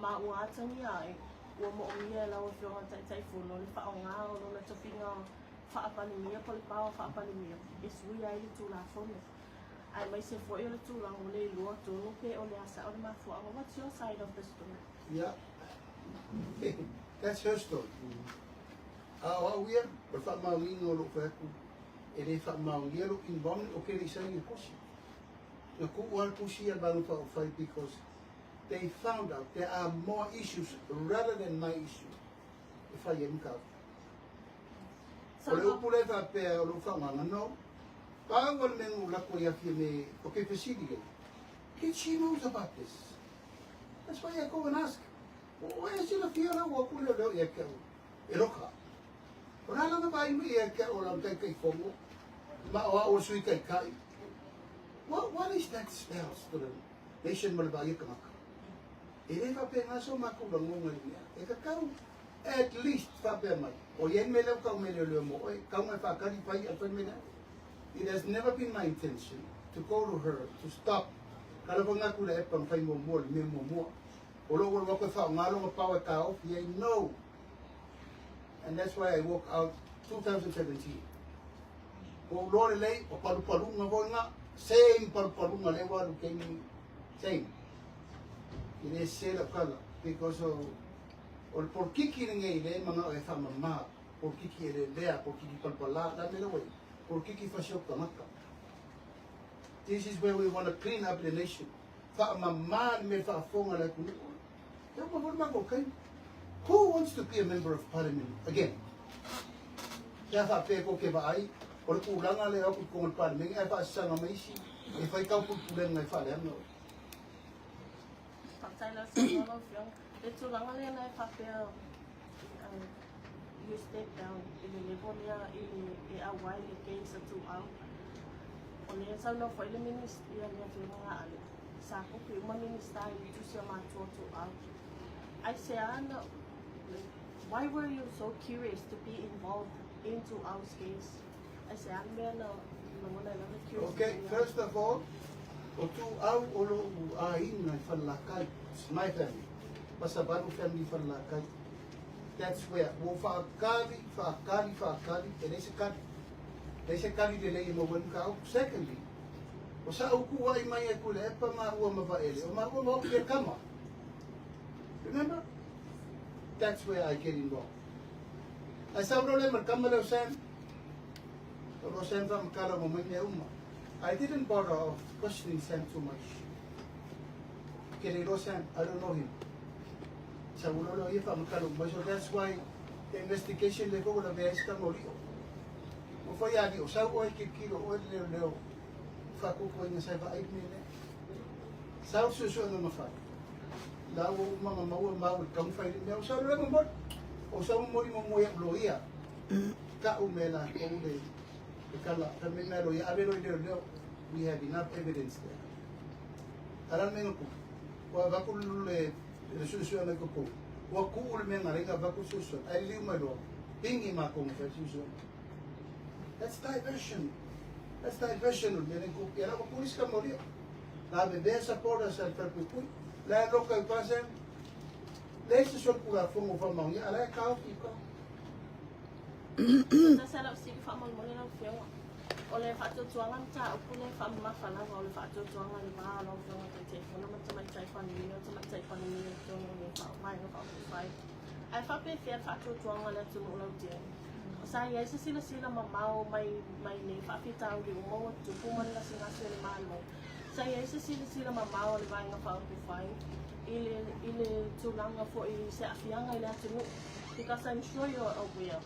ma ua atagia ai ua moomia e lau Afioga i le Taitaifono le faaaoga o lona tofiga faa-Palemia po o le power faa-Palemia e suia ai le Tulafono, aemaise foi o le tulaga ua le iloa tonu pe o le a sao le mafuaaga. What's your side of the story? Yeah. That's her story. A o au ia, o le faamaoniga o lou fai atu, e le faamaonia lou involvement o ke le i saini le tusi. Na tuu lava le tusi ia le Vaega Faaupufai because they found out there are more issues rather than my issue e fai ai mataupu. O le upu lea e faapea o lou faaaogaga, no. Pau lava le mea na ou lako ai Afia me, o ke fesili ai, did she knows about this? That's why I go and ask. O e silafia la ua aku leoleo ia te au e loka. O le a lana vaai mai ia te au o lana Taitaifono ma o au o le Sui Taitai. What is that spells to the nation ma le vaai a tagata? E le faapena so matou lagona i le mea. E tatau at least faapea mai, o i ai le mea lea ua tau mai e leoleo mo oe, tau mai faatali fai a fai le mea lea. It has never been my intention to go to her to stop ka lava nga atu le epa na fai muamua le mea muamua. O lou alu atu e faaaoga lona power e taofi ai, no! And that's why I walk out 2017. Ua ou loa lelei, o palupaluga foi nga, same palupaluga lea ua alu i taimi, same. E le sese lau tala, because o, o le polokiki lenei lea e manao e faamama, polokiki e lelea, polokiki palapala, le a le mea lea ua i ai? Polokiki fasioti tagata. This is where we want to clean up the nation. Faamama le mea faafofoga a le atunuu. E uma foi le matou taimi. Who wants to be a member of parliament again? Pe a faapea tou te vaai, o le tulaga lea o atu i totonu o le Palemene ae faasasaga mai isi e fai tau pulepulega e faaleaga oe. Faafetai lau saunoa lau Afioga. Le tulaga lea na e faapea you step down i le level lea i le e auai le case a Tuau. O lea e saunoa foi le Minis ia le Afioga ia Ale, sa kopi uma Minista i le tusi a matua Tuau. Aisea na why were you so curious to be involved in Tuau's case? Aisea le mea na lagona ai lava curiosity Okay, lea? first of all, o Tuau o lou aiga i Falelatai, it's my family, Pasavalu family i Falelatai. That's where, ua ou faakali, faakali, faakali, e leai se kali. Leai se kali lelei e maua ai le mataupu. Secondly, o sa ou kuai mai ai Tuilaepa maua ma Vaele, o maua ma Oki e kama. Remember? That's where I get involved. Ae sau loa lea ma le kama lea o Sam. O lo Sam faamatala uma mai mea uma. I didn't bother of questioning Sam too much. Ke le iloa Sam, I don't know him. Sau loa lea o ia faamatala uma mai. So that's why the investigation lea foi ua lavea ai se tama o Lio. Ua fai a Lio, sau oe tilotilo oe le leoleo faatuatuaina sa e vaai le mea lea. Sau le suesuega na fai. La ua uma ona maua mau i le taumafai le mea. O sau lea momoli. O sau momoli muamua ia'u loia. Ta'u mea latou le le tala. Fai mai mea loia ave loa i leoleo. We have enough evidence there. A o le a le mea na tupu? Ua avatu le le suesuega i totonu. Ua tuu le mea na ala ai ona avatu le suesuega. Ae liliu mai loa, pigi matou na fai le suesuega. That's diversion. That's diversion o le mea lea na tupu. Ia la ua tuu le isi tama o Lio. Na avevea supporters a le Falepuipui. La e loka i uta Sam. Leai se solitulafono o faamaonia, a la e taofi i uta. Se tasi lava o fesili faamolemole lau Afioga. O le faatuatuaga mataupu lea e faamamafa lava, o le faatuatuaga i le va o lau Afioga i le Taitaifono ma le Tamaitai Palemia, o le Tamaitai Palemia i totonu o le Vaega Faaupufai. Ae faapefea le faatuatuaga o le atunuu lautele? Sa i ai se silasila mamao mai mai nei faafitauli uma ua tutupu ma le gasegase o le Malo. Sa i ai se silasila mamao a le Vaega Faaupufai i le i le tulaga foi i se aafiaga i le atunuu because I'm sure you are aware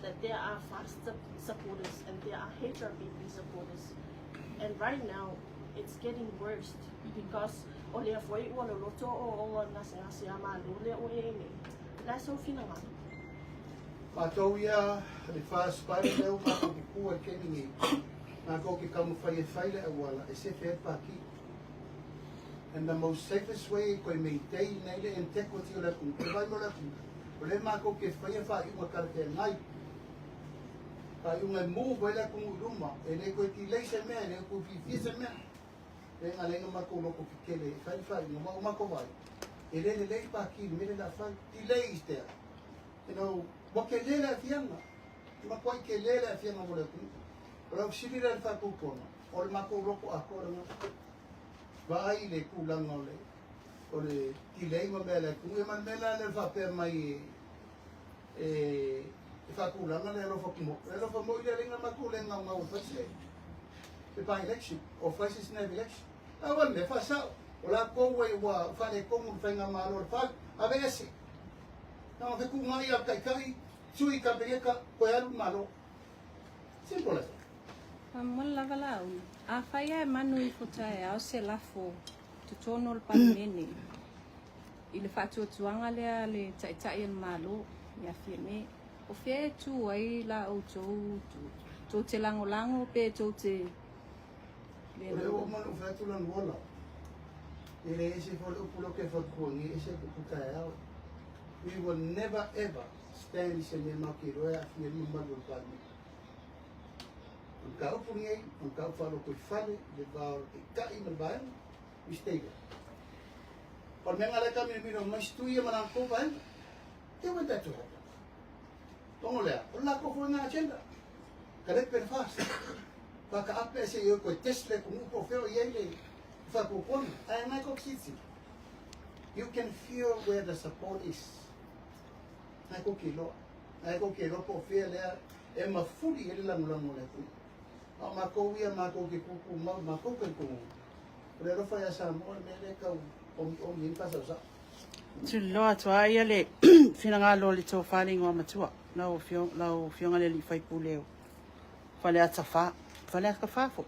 that there are FAST supporters and there are HRPP supporters and right now it's getting worse because o lea foi ua loloto ooooga o le gasegase a Malo lea ua i ai nei. O le a sou finagalo? Matou ia le FAST Pilot lea ua matou kukua i le taimi nei, matou te taumafai e fai le auala e sefe ai le paki. And the most safest way e toe maintain ai le integrity o le atunuu, le vaaiga o le atunuu, o lea matou te faia faaiuga talafeagai, faaiuga e move ai le atunuu i luma, e le toe delay se mea, e le toe fiafia se mea. Lea na ala ai ona matou loto tetele e fai le faaiuga, ma ua matou vaai, e le lelei le paki i le mea lea o le a fai. Delay is there. You know, ua tele le aafiaga, e matuai tele le aafiaga mo le atunuu. O lau fesili lea i le faatupuaga, o le matou loto atoa lena. Vaai i le tulaga o le, o le delay ma mea a le atunuu. Ia ma le mea la lea o le faapea mai e, e, e faatulaga le alofa moi. O le alofa moi lea leai na matou le gaugau e fai se, se by election or fai se snap election. A o le mea faasao, o latou e ua faaletonu le faigamalo a le fale, aveese. Na ona fetuunai lava taitai, sui Kapeneta, toe alu le Malo. Simple as that. Faamolemole lava Laauli, afai lava e manu ifo taeao se lafo i totonu o le Palemene i le faatuatuaga lea a le Taitai o le Malo ia Fiame, o fea e tu ai la outou itu? Tou te lagolago pe tou te le O lea ua lagolago? uma ona ou fai atu Lanuola, e leai se foi le upu lea ou te fautua nei, ese le upu taeao. We will never ever stand i se mea matou te iloa e aafia ai le mamalu o le Palemene. O le mataupu lenei, o le mataupu faalotoifale i le va o le Taitai ma le Vaega, we stay there. O le mea lena o lea e taamilomilo mai si tui ia ma latou vaega. They want that to happen. Ona o le a? O le latou foi lena agenda. Kalepe le FAST. Faataape ae se i o e toe test le atunuu po o fea o i ai le faatuatuaga. Ae nai kou silasila. You can feel where the support is. Nai kou ke iloa. Nai kou ke iloa po o fea lea e mafuli ai le lagolago o le atunuu. A o matou ia, matou te tutu mau, matou talitonuga. O le alofa ia Samoa le mea lea e tau omiomi ai ma faasaosao. Tuliloa atu lava ia le finagalo o le tofa le igoa matua, lau afioga, lau afioga le alii faipule o Faleata 4, Faleata 4 foi.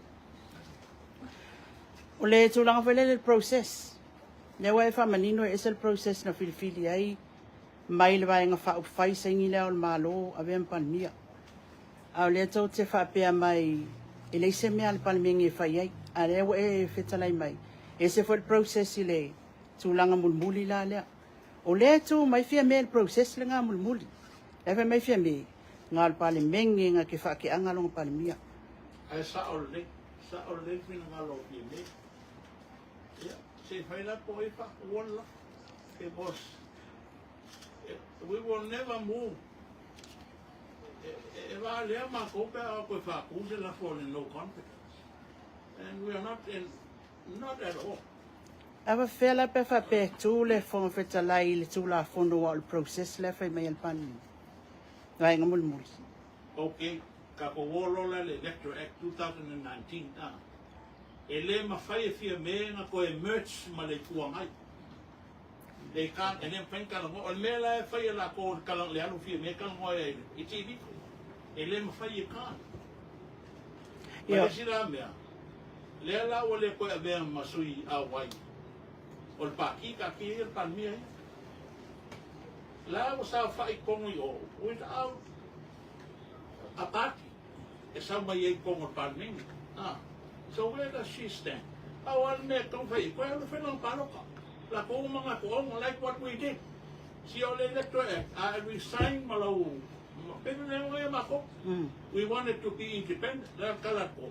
O le tulaga foi lele le process, lea ua e faamanino e ese le process na filifili ai mai le Vaega Faaupufai saini lea o le Malo avea ma Palemia. A o lea tou te faapea mai e leai se mea a le Palemene e fai ai, a o lea ua e fetalai mai e ese foi le process i le tulaga mulimuli la lea. O lea e tu mai Fiame i le process lena mulimuli. La e fai mai Fiame, na o le Palemene na te faateaga lona Palemia. Ae sao lelei, sao lelei le finagalo o Fiame. Ia, se i fai la po o ai e faakuua le lafo. Because we will never move. E valea matou pe a toe faatu se lafo o le no confidence. And we are not in, not at all. A faapefea la pe a faapea e tu le Fofoga Fetalai i le Tulafono aua o le process lea e fai mai e le Palemene? Vaega mulimuli. Ok, tatou o loa la i le Electoral Act 2019 a. E le mafai e Fiame ona toe merge ma le Itu Agai. They can't, e le mafai ona talanoa. O le mea la e fai e latou o le tala, le alu Fiame talanoa ai i le, it's illegal. E le mafai, you can't. Ma le isi la mea, lea la ua le toe avea ma sui auai o le Pati, taatia ia le Palemia ia. La ua saofai i totonu i o without a party e sau mai ai i totonu o le Palemene. Ah, so where does she stand? Pau lava le mea e tatau ona fai i ai, toe alu e fai lana palota. Latou uma na toaga, like what we did. Sia o le Electoral Act, a e resign ma lau, pei le mea ia matou. We wanted to be independent, le a le tala a le po.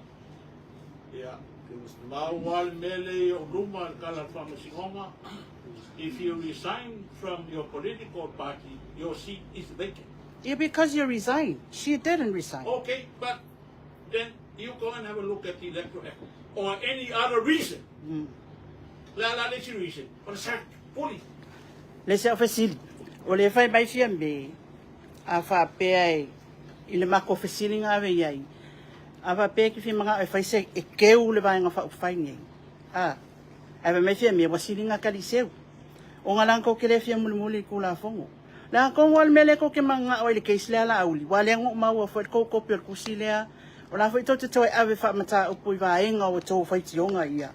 Ia, maua le mea lea i ou luma i le tala a le Faamasinoga, if you resign from your political party, your seat is vacant. Yeah, because you resign. She didn't resign. Okay, but then you go and have a look at the Electoral Act or any other reason. Le a la le isi reason, o le sack fully. Le se fesili, o le fai mai Fiame, a faapea e i le matou fesiliga ave i ai, a faapea e te fia manao e fai se e keu le Vaega Faaupufai nei, a, ae fai mai Fiame ua siliga kaliseu, ona latou te le fia mulimuli i le Tulafono. Le a tonu lava le mea lea tou te mananao ai i le case lea Laauli, ua lea na ou maua foi le tou kopi o le tusi lea, o la foi tou te toe ave faamataupu i vaega o outou faitioga ia.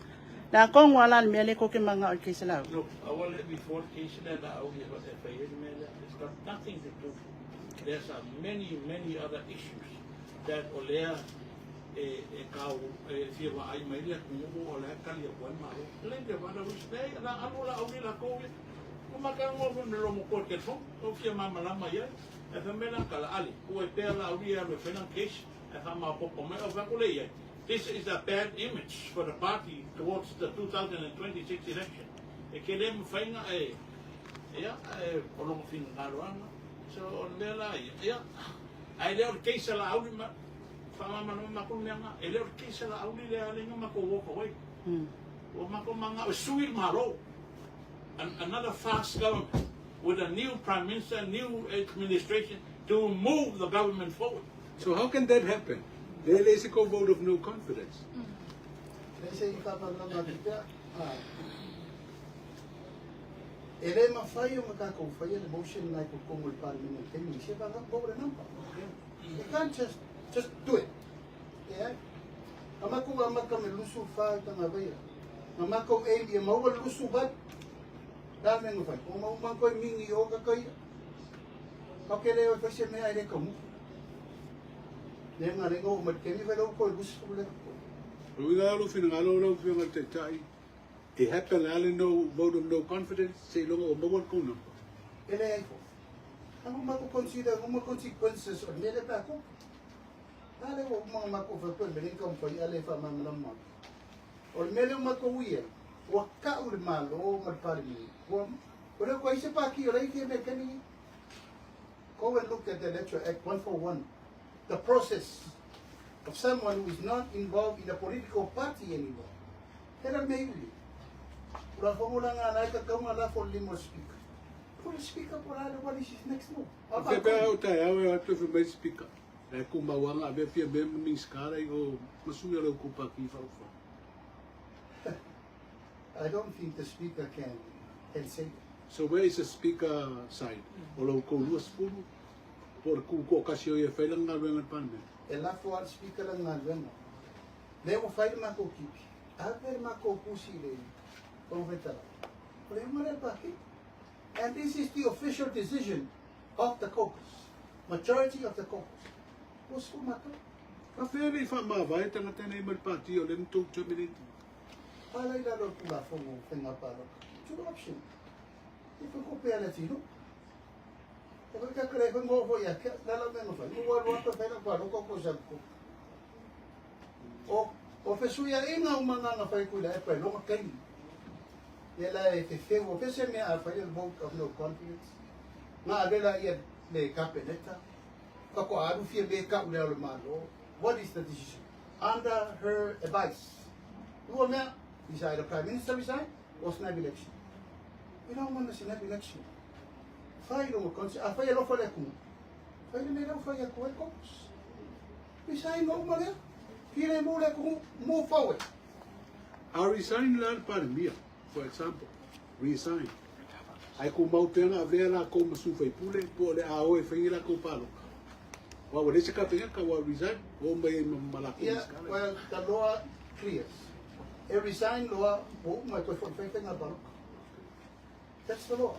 Le a tonu lava la le mea lea tou te mananao i le case a Laauli. Look, I will let before the case lea Laauli e fai ai le mea lea, it's got nothing to do. There's a many, many other issues that o lea e, e kau, e fia vaai mai le atunuu o lea tali atu ai Malo. Le le vada wis nei, la alu la auli la kou ia. O maka ngo me lo mo ko telefon, o fia malamalama ia. E fa me la kala ali, o e pea la auli alu e whena case, e fa ma popo mai o fa kule ia. This is a bad image for the party towards the 2026 election. E ke le mwhainga e, ia, e, o longo whingalo ana. So, o le mea la ia, ia, ai leo le case la auli ma, whaamama ma ko mea nga, e leo le case la auli le ale nga ma ko walk away. O ma ko manga, o sui malo. Another fast government with a new prime minister, new administration to move the government forward. So how can that happen? Le le se ko vote of no confidence. Le se i whakamana ki pea. Ah. E le mawhai o ngā kou whai le motion nai ko kongo le parliament kemi se ba ngā le number. You can't just do it. Yeah. Amako amaka me lusu fa tanga vaia. Amako e i maua lusu ba. Da me ngā whai. O mau manko e mingi o ka kai. Ka ke leo e se mea e le kamu. Le ngā le ngō ma kemi whai lau ko e lusu le. O i ngā fina ngā lau fina te tai. E happen ale no vote of no confidence, se longa o maua ko number. E le ai fo. Ang mako consider uma consequences o nele pa ko. Ale o mga mako fa pe mele ka mfa ale fa ma ma. O mele mako uia. Wa ka u le malo ma pare mi. Wa o le ko ise pa ki o le ki me kani. Go and look at the Electoral Act 141. The process of someone who is not involved in a political party anymore. Hera me uli. Ura whangola ngā nai ka kaunga la for limo speaker. For the speaker por ale, what is his next move? Fe pea o tai au e atu fe mai speaker. E ku mauanga ave fia me mi skara i o masuya lau ku paki whauwha. I don't think the speaker can say that. So where is the speaker side? O lau ko lua spulu? Po le ku ko kasi o ia whaila ngā ruenga parliament. E la fo al speaker la ngā ruenga. Le o whai ma ko kipi. A ve ma ko pusi le o vetala. O le mare pa ki. And this is the official decision of the caucus. Majority of the caucus. O su maka. Ka whea i wha mawai tanga tēnei mai pāti o le mtou terminate. Pala i lalo kula fongo whenga paloka. Two option. E fo ko pea le tino. E fo ka kere fo ngo fo ia ke la la me ngo fa. Ngo wa wa pa whenga paloka ko sa ko. O o fesu ia inga o manga nga fai kula e pa longa kai. E la e te feu o fese me a fai le vote of no confidence. Nga avela ia le kapeneta. Ka ko aru fia me ka ule o malo. What is the decision? Under her advice. Ua mea, is either prime minister resign or snap election. We don't want a snap election. Fai longa konsi, a fai alofa le kumu. Fai le mea fai a koe caucus. Resign mo uma lea. File mo le kumu, move forward. A resign la palemia, for example. Resign. Ai ku mau penga avea la ko masu fai pule, po le a oe whaingi la ko paloka. Wa wa lese ka penga ka wa resign, o mai malako Yeah, well, the law clears. E resign law, o uma koe fo fai whainga paloka. That's the law.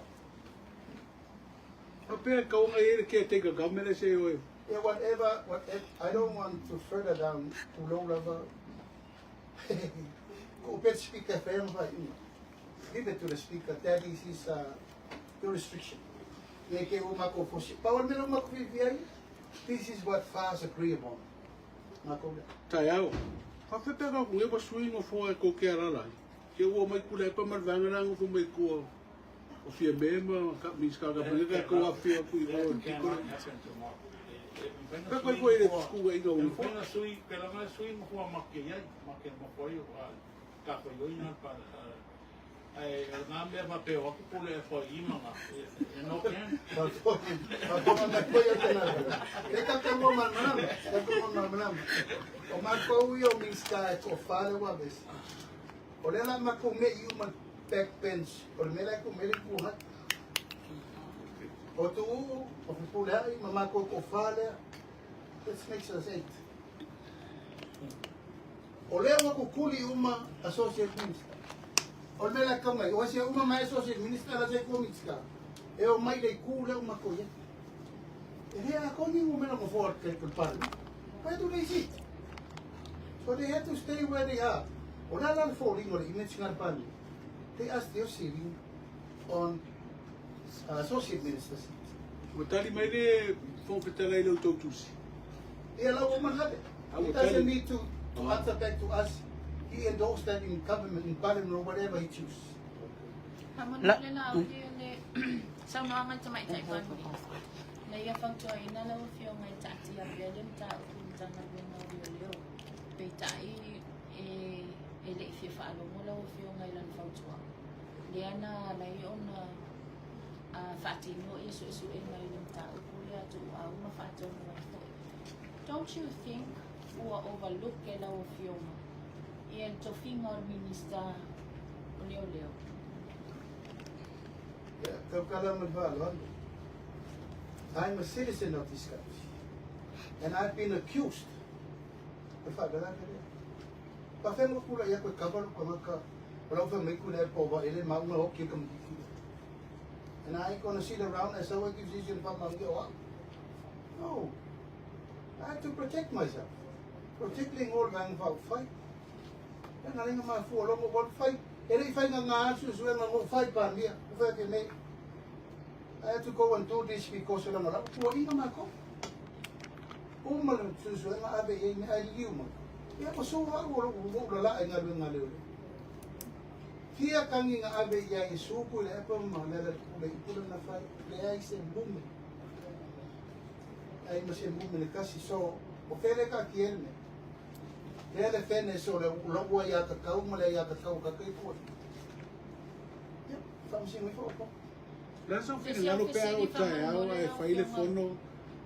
A pea kaunga e le ke take a government se oe. Yeah, whatever, whatever, I don't want to further down to low level. Ko pet speaker whainga whai inga. Leave it to the speaker, that is his jurisdiction. Ye ke o mako fosi. Pa o mele o mako whiwhi this is what FAS agree upon. Mako lea. Tai au. Ka whepe ka kunge pa sui ngo fo e ko ke arara. Ke ua mai kula e pa marvanga rango fo mai kua. O fia me ma ka mis ka ka penga ka ko a fia kui o That ki cannot kore. happen tomorrow. Ka koe koe le kuga inga E o fo. mawhai sui, pe la ngā sui mahua make iai, make mahua i ka whai oi ngā pa, ai, ngā mea ma peo aku pule e whai ima ngā, e no ken. Pa mai koe o tēnā. E ka ka mo manam, ka ka mo manam. O mako ui o minska e ko whale wa bes. O le la mako me i uma backbench, o le mele ko mele ku ha. O tu o pupule ai, ma mako ko whale. This makes us eight. O lea wa kukuli uma associate minister. O le mele ka mai, o se uma mai associate minister la se ko minska. E o mai le ku le uma ko ia. E le atoa ni numera nofoa o le Palemene. Where do they sit? So they have to stay where they are. O le a la le foliga o le image nga le Palemene? They are still sitting on associate minister seat. Ua tali mai le Fofoga Fetalai i le outou tusi. Ia la ua manale. He doesn't need to answer back to us. He endorsed that in government, in parliament or whatever he choose. Faamolemole Laauli o le saunoaga a le Tamaitai Palemia na ia fautuaina lau Afioga e taatia pea le mataupu i le Matagaluega o Leoleo. Peitai e e le i fia faalogo lau Afioga i lana fautuaga, lea na ala ai ona faatino ia suesuega i le mataupu lea a Tuuau ma faatonu ai foi. Don't you think ua overlook e lau Afioga ia le tofiga o le Minista o Leoleo? Ia, taukala ma le faaaloalo. I'm a citizen of this country and I've been accused. O le faalavelave lea. Faafeai mo pulai aku e cover lou tagata o lau fai mai ku lea po va ele ma una oki e kamakiki lea. And I ain't gonna sit around as someone gives you pa mangi o au. No. I have to protect myself. Particularly ngol vang fa fai. Ya na lenga ma fu longo wal fai. E le fai nga nga su su nga ngo fai pa mia. U fai ke me. I have to go and do this because la la ua inga ma ko. Uma le suesuega ave i ai mea ae liliu mai. Ia ua sou au o lou lou lala'a i galuega a leoleo. Fia kagi na ave i ai e suku i le epa ma le ala pule i pule na fai, leai se mume. Leai ma se mume le kasi so o fea le ka ki ele. Lea le fene so le lou ai a kakau ma le ai a kakau ka kai pule. Ia, whamasino ifo o po. O le a sau finagalo pe a oo taeao ae fai le fono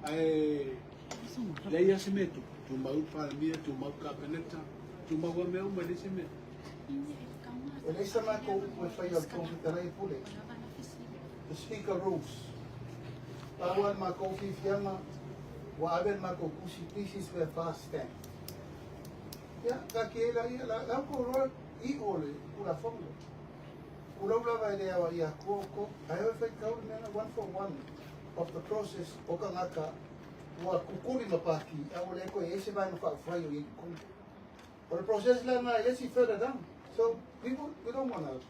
ae leai lava se mea e tupu. Tumau le Palemia, tumau le Kapeneta, tumau lava mea uma e leai se mea. E leai sa matou upu e faia o le Fofoga Fetalai e pule. The Speaker rules. Pau lava le matou fiafiaga ua ave le matou tusi, this is where fast stand. Ia, taatia ai laia, la outou iloa iʻo le Tulafono. Tulou lava e le aoaia atua outou, ae o e faitau le mea na one for one of the process o tagata ua kukuli ma paki a ua le toe i ai se vaega faaupufai o i ai i totonu. O le process la na e le isi further down. So people, we don't wanna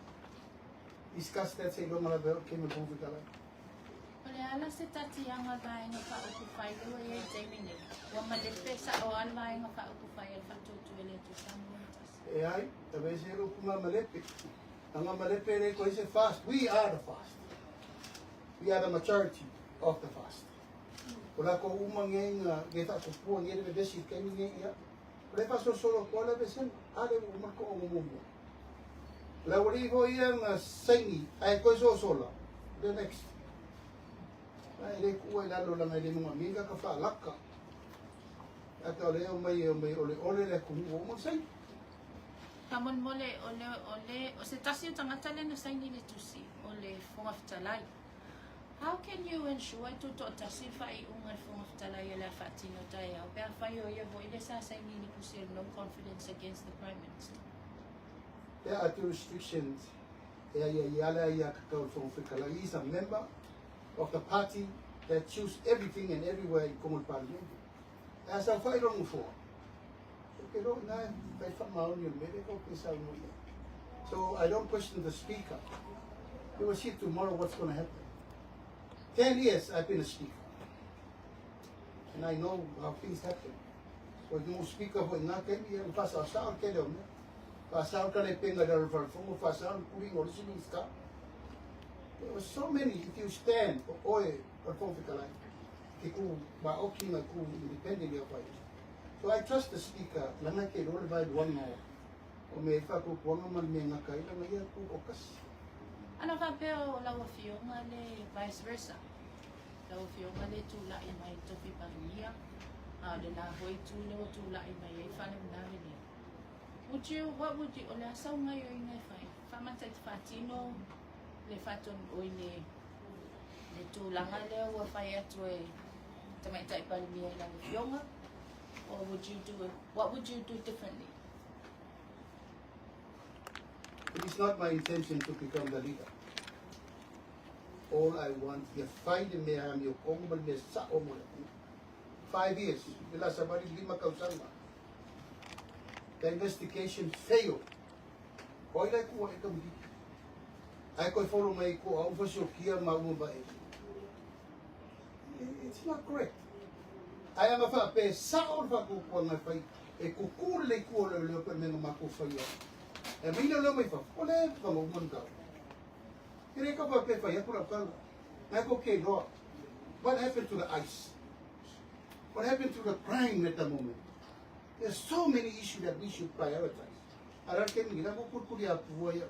discuss that seiloga lava e oo kei ma le Fofoga Fetalai. O le a la se tatiaga o le Vaega Faaupufai lea ua i ai i le taimi nei? Ua malepe sa'o a le Vaega Faaupufai a le Faatuatua i le Atua Samoa e tasi. E ai, aveese le upu nga malepe. Anga malepe le koe se fast. We are the fast. We are the majority of the fast. O la ko uma nge nga nge fa ko pua nge le vevesi ke mi nge ia. O le fa so solo ko le vesen a le uma ko o mumu. La uri ho ia nga saini ai koe so sola. The next. Ai le kuai lalo la ngai le munga minga ka fa laka. Ata o le o mai o mai o le ole le ku o mo saini. Faamolemole, o le, o le, o se tasi o tagata lea na saini i le tusi, o le Fofoga Fetalai. How can you ensure e tutoatasi le faaiuga a le Fofoga Fetalai o le a faatino taeao pe afai o ia foi lea sa saini i le tusi o le no confidence against the Prime Minister? There are two restrictions e ai ai ala ia kakau le Fofoga Fetalai. He is a member of the party that choose everything and everywhere i komo i le Palemene. Ae a saofai lona nofoa, Ou te iloa ina e fai faamaoni o le mea lea tou te saunoa i ai. So I don't question the speaker. You will see tomorrow what's going to happen. 10 years I've been a speaker. And I know how things happen. So i speaker hoi ngā taimi ia, whaasao le tele o mea. Whaasao ka le penga i lalo wharafongo, whaasao le puringa o le isi Minista. There were so many, if you stand, o oe, o le Fofoga Fetalai, ke ku ma oki nga ku independent ia whai. So I trust the speaker, langa ke role vai luanga o, o me whakupuanga ma le mea ngaka i langa ia ku o kasi. Ana faapea o lau Afioga le vice versa, lau Afioga le tulai mai tofi Palemia, a o le la foi itu lea ua tulai mai ai faalavelave lea. Would you, what would you, o le a sau gaoioiga e fai, faamata i te faatino le faatonu oi le le tulaga lea ua fai atu e Tamaitai Palemia i lau Afioga, or would you do it, what would you do differently? It is not my intention to become the leader. All I want ia fai le mea amiotogo ma le mea sa'o mo le atunuu. 5 years, le la savali 5 tausaga. The investigation failed. O ai la e tuua e kamikiki? Ae toe follow mai ko au fasiokia ma uma ma e. It's not correct. Ae ama faapea e sa'o le faatuatuaga e fai e kukū lelei tua o leoleo pe mea na matou faia. E mai leoleo mai fafo, o lea e faga uma le tau. E le tau faapea e fai atu lau tala. Ngai ko ke loa. What happened to the ice? What happened to the crime at the moment? There's so many issues that we should prioritize. Ara ke mi la ko kulikuli a pua ia.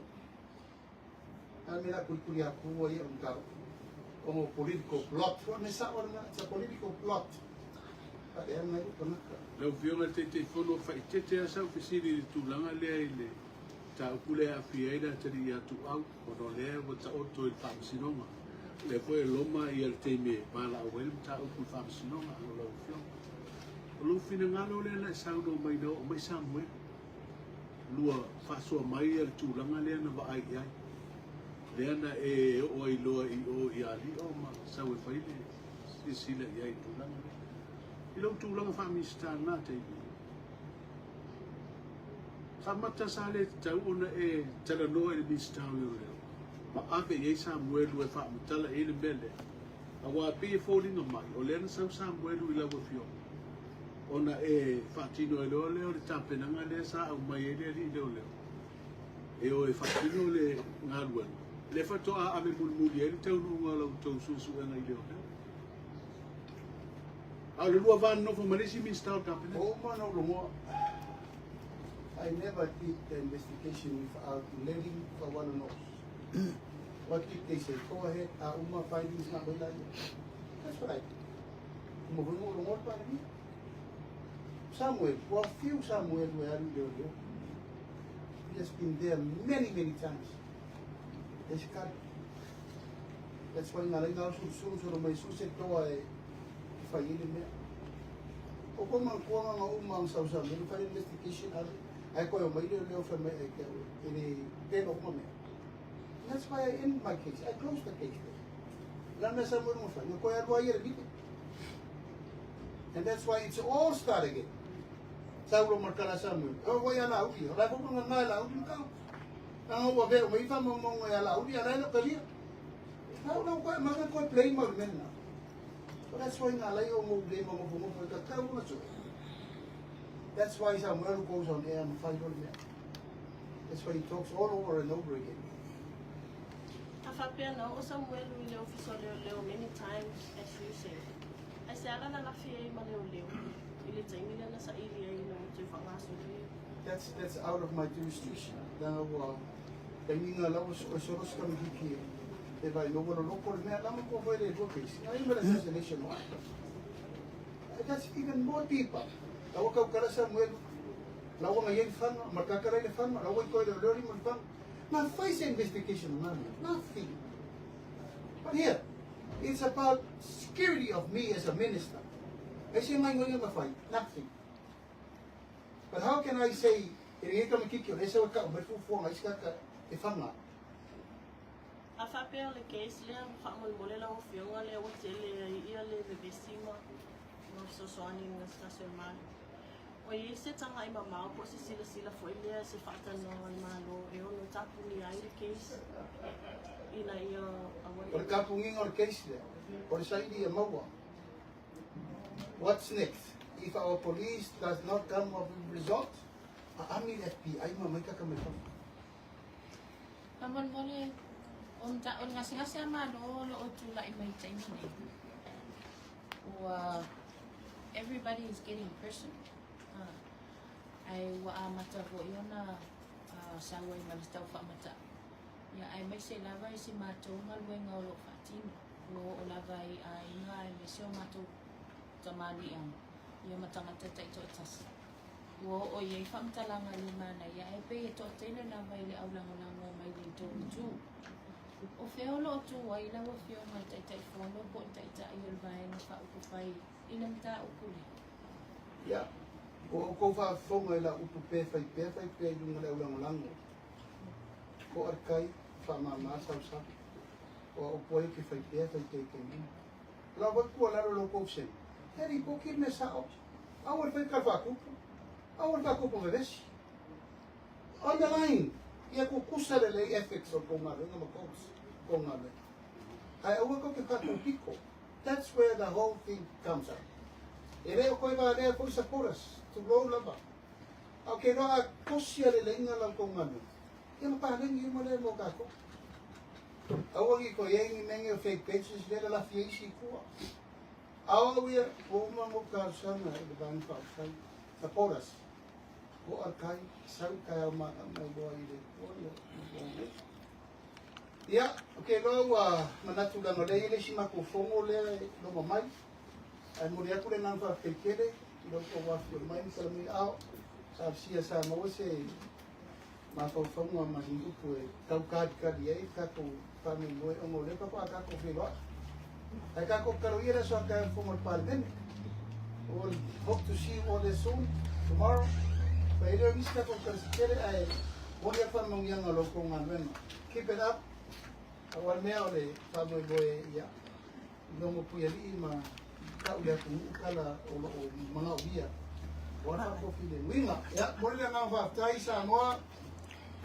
A me la kulikuli a pua ia un tau. O political plot. Wa me sa ora it's a political plot. Pa e ngai ko naka. Lau Afioga i le Taitaifono, faaeteete lava sau fesili i le tulaga lea i le mataupu lea e aafia ai le atalii ia Tuuau, ona o lea ua taoto i le Faamasinoga. O lea foi e loma le taimi e valaau ai le mataupu i le Faamasinoga o lau Afioga. O lou finagalo lea na e saunoa mai na oo mai Samuelu, lua faasoa mai le tulaga lea na vaai i ai, lea na e oo ai loa i o i Ali'o ma sau e fai le silasila i ai i tulaga lea. I lou tulaga faa-Minisita lena taimi, faamata sa le tatau ona e talanoa i le Minisita o Leoleo ma ave i ai Samuelu e faamatala i ai le mea lea, auā pei e foliga mai o lea na sau Samuelu i lau Afioga ona e faatino ai loa lea o le tapenaga lea sa aumai ai le alii leoleo e o e faatino le galuega lea faatoa ave mulimuli ai le taunuuga o la outou suesuega i leoleo. A o le lua va nonofo ma le isi Minisita o le Kapeneta. O uma na ulogoa. I never did the investigation without letting Faualo know. What did they say? Go ahead, uma findings na wala. That's what I did. Uma foi mo ulogoa pa ni. Samuel, well, few Samuel were alu leo leo. He has been there many, many times. There's got. That's why ngā ngā su su su mai su se toa e fai ile mea. O ko man ko nga uma ang sa sa me fai investigation ali. Ai ko yo mai leo leo fa mai e ke ele te no uma mea. That's why I end my case. I closed the case there. La me sa mo mo fa. Ko ya rua ile bite. And that's why it's all start again. Saulo makala Samuel. O wa ya la uri. La ko nga nga la uri ka. Nga wa be o mai fa mo mo ya la uri ala no kalia. No no ko ma ko play mo men na. So that's why nga lai o mo le mo mo mo ka ka mo so. That's why Samuel goes on air and fight on there. That's why he talks all over and over again. A faapea na oo Samuelu i le ofisa o leoleo many times, as you say. Ae se ala na lafi ai ma leoleo i le taimi lea na saili ai ina ua toe faagasolo. That's out of my jurisdiction. Now, taimi la o solo ska mi hiki. E vai no no ko le mea lama ko foi le lua case. Ai me assassination wa. That's even more deeper. La wa kau kala Samuel. La wa ngai fanga, makakara le fanga, la wa ko le lori mo fanga. Na face investigation man, nothing. But here, it's about security of me as a minister. I say ngai ngai ma fai, nothing. But how can I say, e re ka makiki o le sa ka o me fu fu ngai ska ka e fanga. A faapea o le case lea faamolemole lau Afioga lea ua tele ai ia le vevesi ma fesoasoani na se tasi o le Malo. O i ai se taga'i mamao po o se silasila fo'i lea se faatanoa le Malo e ono tapunia ai le case ina ia aua O le kapunginga o le case lea, o le saili e maua. What's next? If our police does not come up with result, aami le FBI ma mai kaka mai fafo. Faamolemole o o le gasegase a Malo o loo tula'i mai taimi nei. Ua everybody is getting personal. Ae ua amata fo'i ona sau ai ma le tau faamata'a. Ia aemaise lava i si matou galuega o loo faatino. Ua oo lava i aiga aemaise o matou tamaliiaga ia ma tagata taitoatasi. Ua oo i ai faamatalaga le manaia ae pei e toatele lava i le aulagolago mai le tou itu. O fea o loo tu ai lau Afioga i Taitaifono po o le Taitai o le Vaega Faaupufai i le mataupu lea? Ia, o au kou faafofoga i la upu pe fai pea fai pea i luga le aulagolago. Ko ar kai, whaamāmā sau sau. O a upu ai ou te fai pea, fai pea i taimi uma. O lau foi tuualalo i la outou vasega, ia lipoti le mea sao. Aua le fai le tala faatupu, aua le faatupu vevesi. On the line, ia tutusa lelei ethics o le tou galuega ma codes o tou galuega. Ae aua tou te faatupito. That's where the whole thing comes up. E le o toe valea foi supporters, tulou lava. A ou te iloa a tosi a leleiga la outou galuega, ia ma paleni uma lea mo tatou. Aua ne i toe i ai ni mea nei o fake pages lea e lalafi ai isi i tua. A o au ia, ua uma ona ou talosaga i le Vaega Faaupufai, supporters, to'a le tai, sau le taeao manava e iloa ai e le Atua le lou. Ia, ou te iloa ua manatu leaga o lea e i ai le isi matou fono lea e loma mai, ae momoli atu le agaga faafetai tele i lo outou afifio mai ma talamai aao, talosia sa maua se mafaufauga ma ni upu e tau talitali ai le tatou faamoemoe ona o lea faatoa tatou feiloai. Ae tatou tatalo ia le aso a taeao i le fono a le Palemene. We'll hope to see you all there soon, tomorrow. Fa e le o nisi tatou talosi tele ae momoli atu faamanuiaga o la outou galuega. Keep it up. Pau lava le mea o le faamoemoe ia logo Puialii ma tau le atunuu tala o lo o manaomia aua le faatofilemu. Ia, momoli le agaga faafetai Samoa,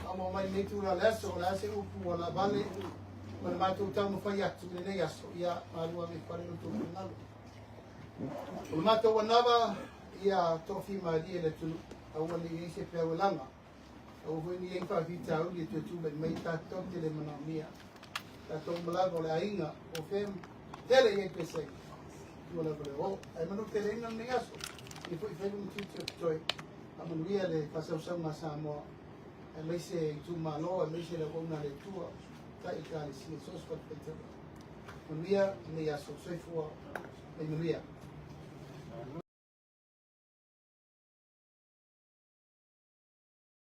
faamoa mai lenei itula o le aso, o le a se upu ua laavale ma le matou taumafai atu i lenei aso, ia malu ave i fale lo outou finagalo. O le matou anava ia toafimalie le atunuu, aua ne i i ai se peau e laga, aua foi ne i i ai ni faafitauli e toe tulai mai tatou te le manaomia. Tatou uma lava o le aiga o fea tele i ai pesega. Tua lava le o. Ae manuteleina lenei aso, ia foi fai luma tiute o totoe. Faamanuia le faasausauga a Samoa, aemaise itumalo, aemaise le auauna a le Atua, tai Ekalesia, so o se fatafaitaga. Manuia lenei aso. Soifua ma ia manuia.